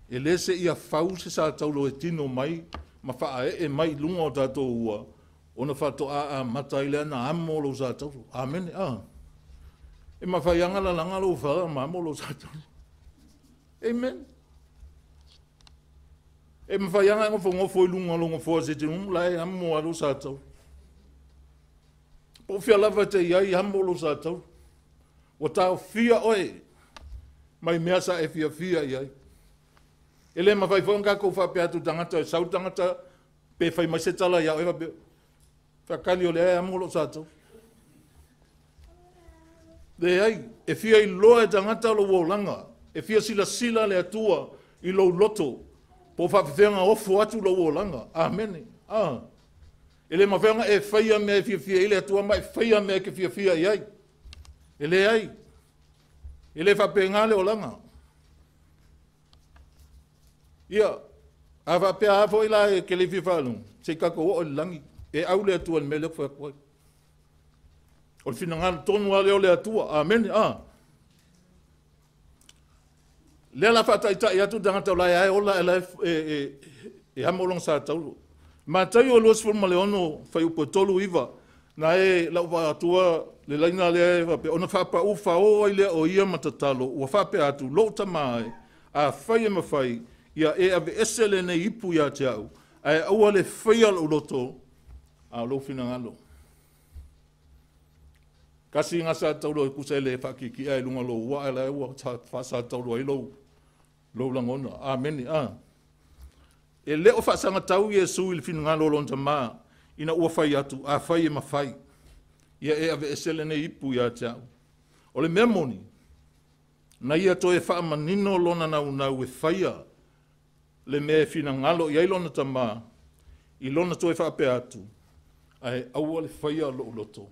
E le se ia fau se sa tauro e tino mai, ma whaa e mai lunga o tātou ua, ona whatoa a mata i lea na amo lou sa tauro. Amen. A. E mawhaianga la langa lou whala ma amo lou sa tauro. Amen. E mawhaianga ngofo ngofo i lunga lo ngofo se te umu la e amo a lou sa tauro. Po fia lava te iai amo lou sa tauro. O tāo fia oe, mai mea sa e fia fia iai. E le mawhai whaonga kou whapea atu tangata, e sau tangata, pe whai mai se tala ia oe whapea. Whakali o le ai amo lou sa tauro. Le ai, e fia i loa e tangata lo uolanga, e fia sila sila le Atua i lou loto, po whawhiwhenga ofo atu lo uolanga. Amene. Ah. E le mawhenga e whaia mea e fia fia i le Atua ma e whaia mea e ke fia fia i ai. E le ai. E le whapenga le olanga. Ia, a whapea hafo i la e ke le fia whalung, se kako o le langi, e au le Atua le mea le whakwai. O le whina tonu a leo le Atua. Amen. Ah. Lea la whaataitai atu tangata o lai ai ola e lai e hamo long sa tauro. Mātai o 26 whaiupo 39, na e lau whaatua le laina lea e whape, ona whapa u whaoa i lea o ia matatalo, ua whape atu lou tamae, a whai e mawhai, ia e ave ese le nei ipu ia te au, ae aua le whaia lou loto, a lou whinangalo. Kasi ngā sa tauro e kusa e le whakiki ai lunga lou ua, ai lai ua wha tauro ai lou langona. Amene. A. E leo whaasanga tau Iesu i le whinangalo lon tamā, ina ua whai atu, a whai e mawhai, ia e ave esele nei ipu ia te au. O le mea moni, na ia toe whaamanino lona nau nau e whaia, le mea e whinangalo i ai lona tamā, i lona toe whaapea atu, ae aua le whaia lou loto.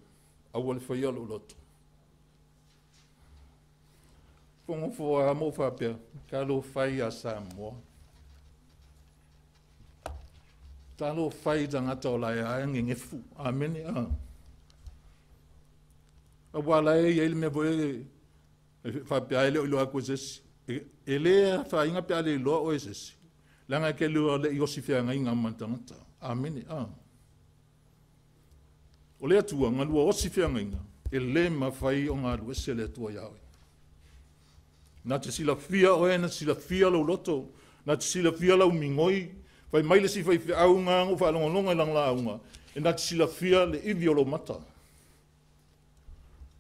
Aua le whaia lou loto. Whongofo a mo whapea, ka lo whai a Samoa. Tā lo whai tangata o lai a ngengefu. Amene, a. A wā lai e le mea voe e whapea e leo ilo ako sesi. E lē afaina pe a le iloa oe e se isi, leaga e te le i osi feagaiga ma le tagata. Amene. O le Atua na lua osi feagaiga, e lē mafai ona alu ese le Atua iā oe. Na te silafia oe, na te silafia lou loto, na te silafia lau migoi. Fai mai le isi faifeau na ou faalogologo i lana lauga, e na te silafia le ivi o lou mata.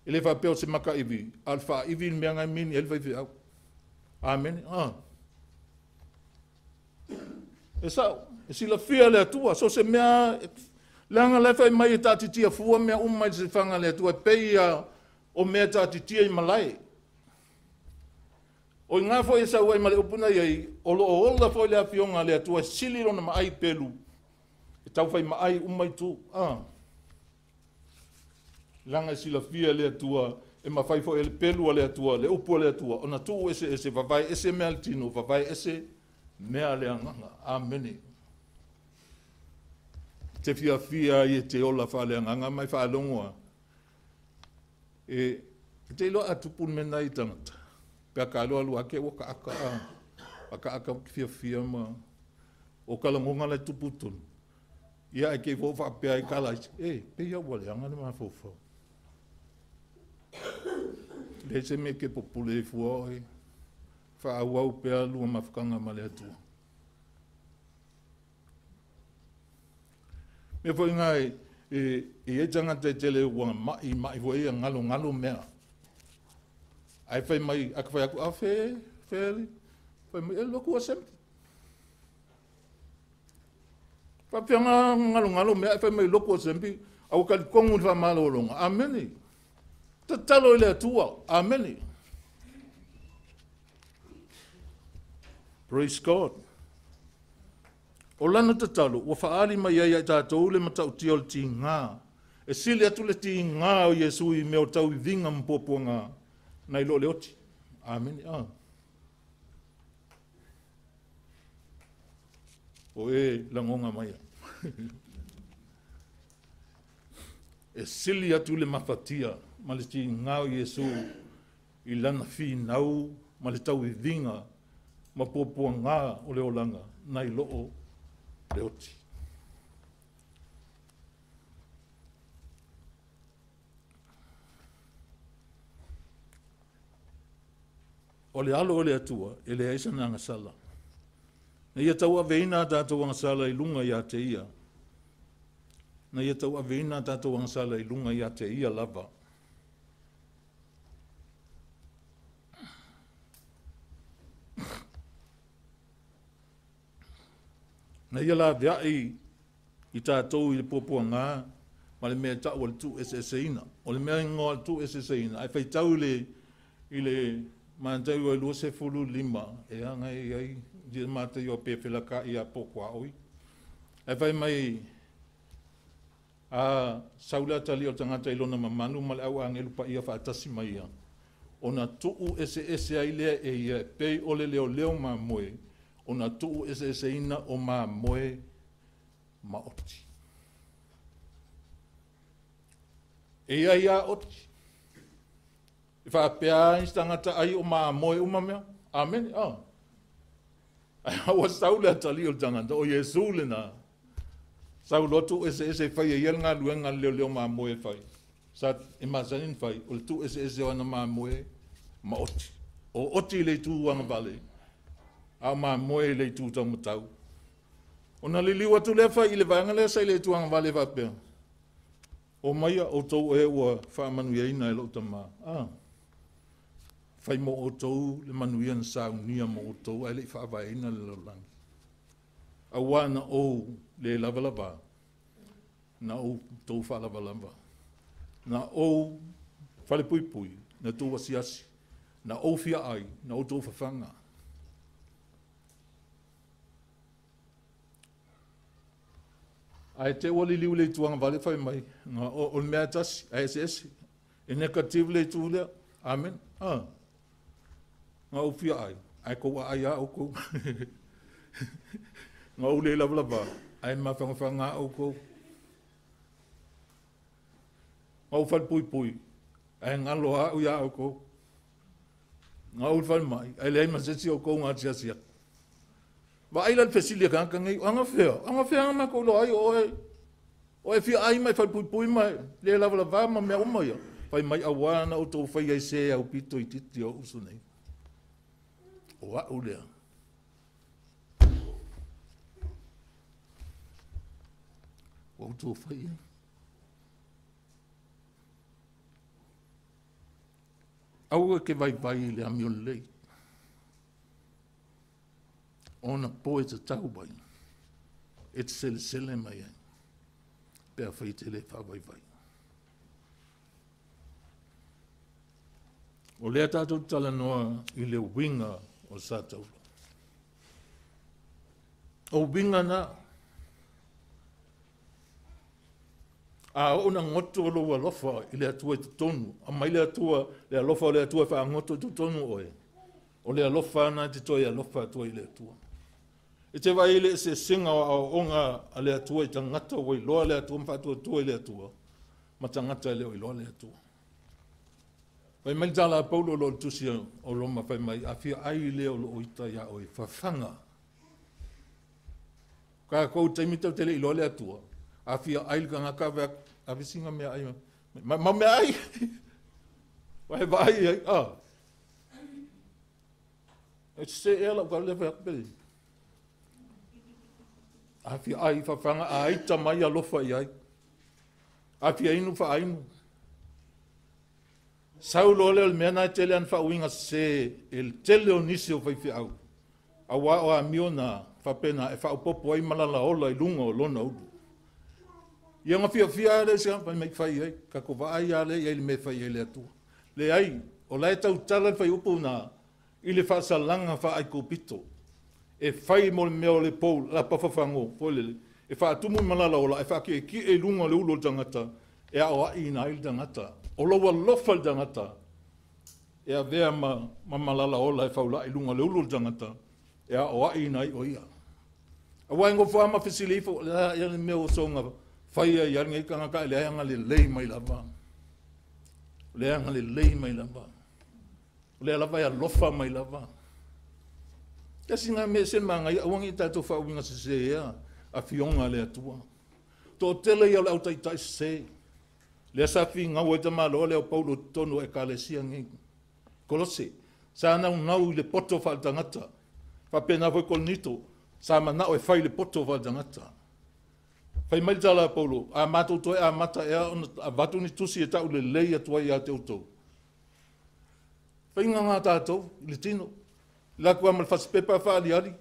E le faapea o se makaivi, a o le faaivi le mea na e mini ai le faifeau. Amene. E sao, e silafia le Atua, so se mea, leaga la e fai mai e taatitia fua mea uma i le silafaga a le Atua, e pei a o mea e taatitia i malae. O i ngā foi e sau ai ma le upu na iai, o loo ola foi le afioga a le Atua e sili lona maai pelu, e tau fai maai uma i tu. Leaga e silafia le Atua, e mafai foi e le pelu a le Atua, le upu a le Atua, ona tuu ese ese, vavae ese mea le tino, vavae ese mea le agaga. Amene. Te fiafia ai e te ola faaleagaga mai faalogoa. E te iloa a tupu le mea lena i tagata. Pe a ka aloa lua ake ua kaaka a kaaka fiafia ma o kalagoga le tupu tonu. Ia ai ke fo faapea ai kala ai, e pe ia ua leaga le mafaufau. Le se me ke popule i fua oe, whaauau pea lua mafukanga ma le Atua. Mea foi ngā e e tangata e tele ua mai, mai foi ia ngalo ngalo mea. Ai fai mai, aka fai aku, a fe, fe, fai mai, e loku assembly. Whapea ngā ngalo ngalo mea, ai fai mai loku assembly, au kali kongu ni whamalolonga. Amene. Tatalo i le Atua. Amene. Praise God. O lana tatalo, ua whaali mai ai ai tātou le matautia o le tingā. E sili atu le tingā o Iesu i mea o tau i vinga mpuapuanga nai lo le oti. Amene. O e langonga mai. E sili atu le mafatia ma le tingā o Iesu i lana whinau ma le tau i vinga ma puapuanga o le olanga nai loo le oti. O le alo o le Atua, e le aisa na angasala. Na ia tau aveina a tātou angasala i lunga ia te ia. Na ia tau aveina a tātou angasala i lunga ia te ia lava. Na ia la veai i tātou i le puapuanga ma le mea tau o le tu eseeseina. O le mea ingoa le tu eseeseina. Ai whaitau i le māntau o 25, e anga i ai, di mātai o pēwhela ka i a pōkua oi. Ai whai mai a saula tali o tangata i lona mamanu ma le au angelu pa ia whaatasi mai ia. Ona tuu ese ese ai lea e ia, pei o le leo leo mā moe, ona tuu ese ese ina o mā moe ma oti. E ia ia oti. E whaapea ai tangata ai o mā moe uma mea. Amen. Ai aua saule atali o tangata o Iesu le na. Saulo tu ese ese whai e ia ngā luenga leo leo mā moe whai. Sa e masanin whai, o le tu ese ese o ana mā moe ma oti. O oti le tu anga vale. A mā moe le tu tau matau. O na liliu atu lea whai i le vaanga lea sa i le tu anga vale whapea. O maia o tau e ua whaamanuia ina e loo tamā. Whai mo o tau le manuia na saunia mo o tau ai le i whaavaina le laulangi. Aua na o le lava lava. Na o tau whaalava lava. Na o whale pui pui, na tau asiasi, na o fia ai, na o tau whawhanga. Ai te ua liliu le tuanga vale whai mai, ngā o le mea tasi, ai ese ese, e negative le tu lea, amen. Ngā o fia ai, ai kou ai a o kou. Ngā o le lava lava, ai mawhangawhanga o kou. Ngā o whale pui pui, ai ngalo a ui a o kou. Na ou falemai, ae leai ma se isi o outou na asiasi atu. Vaai la i le fesili a tagata nei, o agafea na matou iloa ai o oe, o e fia ai ma e falepuipui ma e le lavalava ma mea uma ia. Fai mai auā na outou faia i se aupito itiiti o uso nei. O a'u lea. Ua outou faia. Aua e te vaivai i le amio lelei. Ona po e tatau ai, e te selesele mai ai, pe afai e te le faavaivai. O lea tatou te talanoa i le uiga o sa taula. O uiga na, a oo na goto lou alofa i le Atua i totonu, aumai le Atua, le alofa o le Atua e faagoto i totonu oe, o le alofa na te toe alofa atu ai i le Atua. E te vaai i le eseesega o aoaoga a le Atua i tagata ua iloa le Atua ma faatuatua i le Atua, ma tagata e le o iloa le Atua. Fai mai le tala a Paulo o lo o le tusi o Roma, fai mai, a fia ai lea o loo ita ia oe, fafaga. Kākou taimi tau te le iloa le Atua, a fia ai le tagata ave atu, ave singa mea ai, ma mea ai. Vai vai ai, ah. E se ea lau kau le fai atu pele. A fia ai fafaga, a ita mai alofa i ai. A fia inu faainu. Sau loa lea o le mea na e tele ana faauiga sese e le tele o nisi o faifeau. Auā o amio na faapena e faaopoopo ai malala ola i luga o lona ulu. Ia na fiafia lea se fai mai fai ai, tatou vaai lava lea i ai i le mea e fai ai le Atua. Leai, o la e tautala le faiupu na i le faasalaga faaaikopito. E fai mo le mea o le pou lapa fafago, foi lele, e faatumu i malala ola, e faakiekie i luga o le ulu o le tagata, e aoaiina ai le tagata. O lou alofa i le tagata, e avea ma malala ola e faulai i luga o le ulu o le tagata, e aoaiina ai o ia. Auā e nofo lava ma fesili ifo, le a ia le mea ua soga faia i ai lenei tagata e leai agalelei mai lava. O le agalelei mai lava. O lea lava e alofa mai lava. Tasi na mea ese le manaia, aua ne i tatou faauiga sese afioga a le Atua. Toatele ia o le au taitai sese. Lea sa finau ai tamaloa lea o Paulo i totonu o Ekalesia nei. Kolose, sa naunau i le poto faaletagata. Faapena foi Korinito, sa manao e fai le poto faaletagata. Fai mai le tala a Paulo, a matou toe amata ea ona avatu ni tusi e tau lelei atu ai ia te outou. Faiga na tatou i le tino. Le atu lava ma le fasipepa faaliali.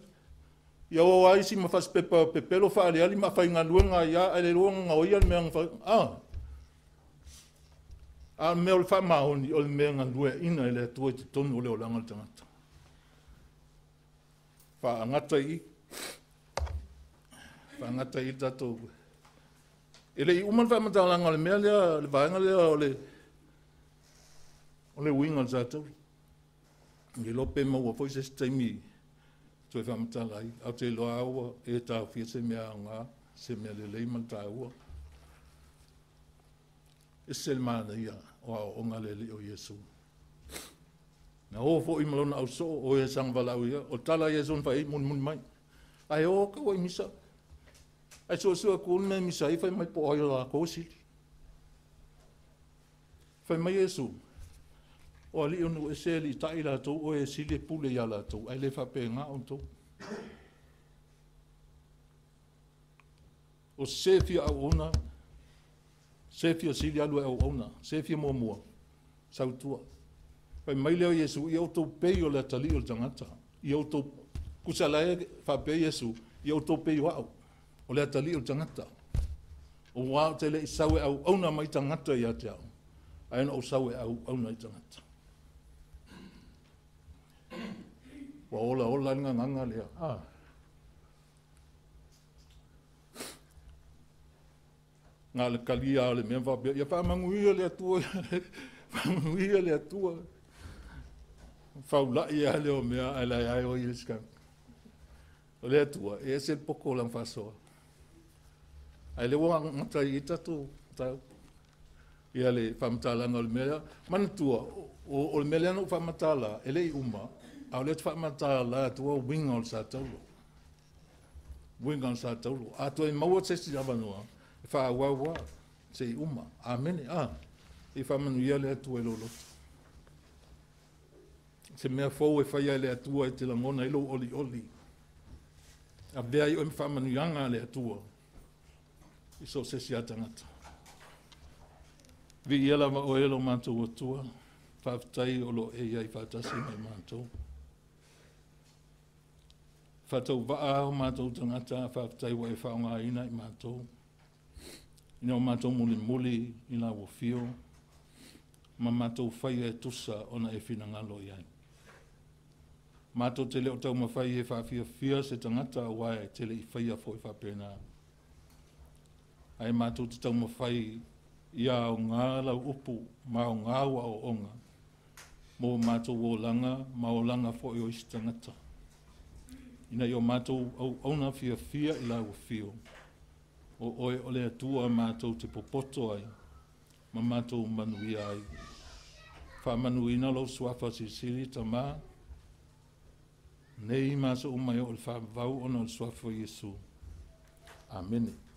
Ia o ai isi ma fasipepa pepelo faaliali ma faigaluega ai lava, ae le iloa na gaoia le mea na fai. A o le mea o le faamaoni, o le mea na lueaina e le Atua i totonu o le olaga o le tagata. Faagata i i. Faagata i i le tatou. E le i uma le faamatalaga o le mea lea, le vaega lea o le uiga o le tatou. I iloa pe maua foi se isi taimi toe faamatala ai. Ae ou te iloa ua e taofia se mea aoga, se mea lelei ma le taua. Ese le manaia o aoaoga le Alii o Iesu. Na o foi ma lona ausoo, o e sagavalau ia, o tala a Iesu na fai ai, mulimuli mai. Ae o kau ai misa. Ae suesue atu le mea misa ai, fai mai po o ai o latou e sili. Fai mai Iesu, o alii o nuu ese e litai latou, o e sili e pule ia latou, ae le faapena outou. O se fia auauna, se fia sili alu e auauna, se fia muamua, sautua. Fai mai lea o Iesu, ia outou pei o le atalii o le tagata. Ia outou, kusa la e faapea Iesu, ia outou pei o au, o le atalii o le tagata. O wā o te le i sau e auauna mai tagata ia te au, ae na ou sau e auauna i tagata. Ua ola ola le gagaga lea. Na le kalia o le mea faapea, ia faamanuia le Atua, faamanuia le Atua. Faulai ia le o mea, ae lai ai o i le sika. O le Atua, e ese le poko o lana faasoa. Ae le ua gata i tatou tau. Ia le faamatalaga o le mea lea. Manatua, O le mea lea na ou faamatala, e le i uma, a o lea ou te faamatala atua uiga o le sa taulo. Uiga o le sa taulo. A toe maua se isi avanoa, e faaauau lava seia uma. Amene. Ia faamanuia le Atua i lou loto. Se mea fou e faia e le Atua e te lagona ai lou olioli. Avea ai oe ma faamanuiaga a le Atua i so o se isi lava tagata. Viia lava oe e lo matou Atua, faafetai o lo o e i ai faatasi ma i matou. Faatauvaa o matou tagata, faafetai ua e faaaogaina i matou, ina o matou mulimuli i lau afio, ma matou faia e tusa ona e finagalo i ai. Matou te le o taumafai e faafiafia se tagata aua e te le i faia foi faapena. Ae matou te taumafai ia aoga lau upu ma aoga au aoaoga mo matou olaga ma olaga foi o isi tagata. Ina ia o matou auauna fiafia i lau afio, o oe o le Atua matou te popoto ai ma matou manuia ai. Faamanuina lou suafa silisili Tama, nei ma aso uma e oo i le faavavau ona o le suafa o Iesu. Amene.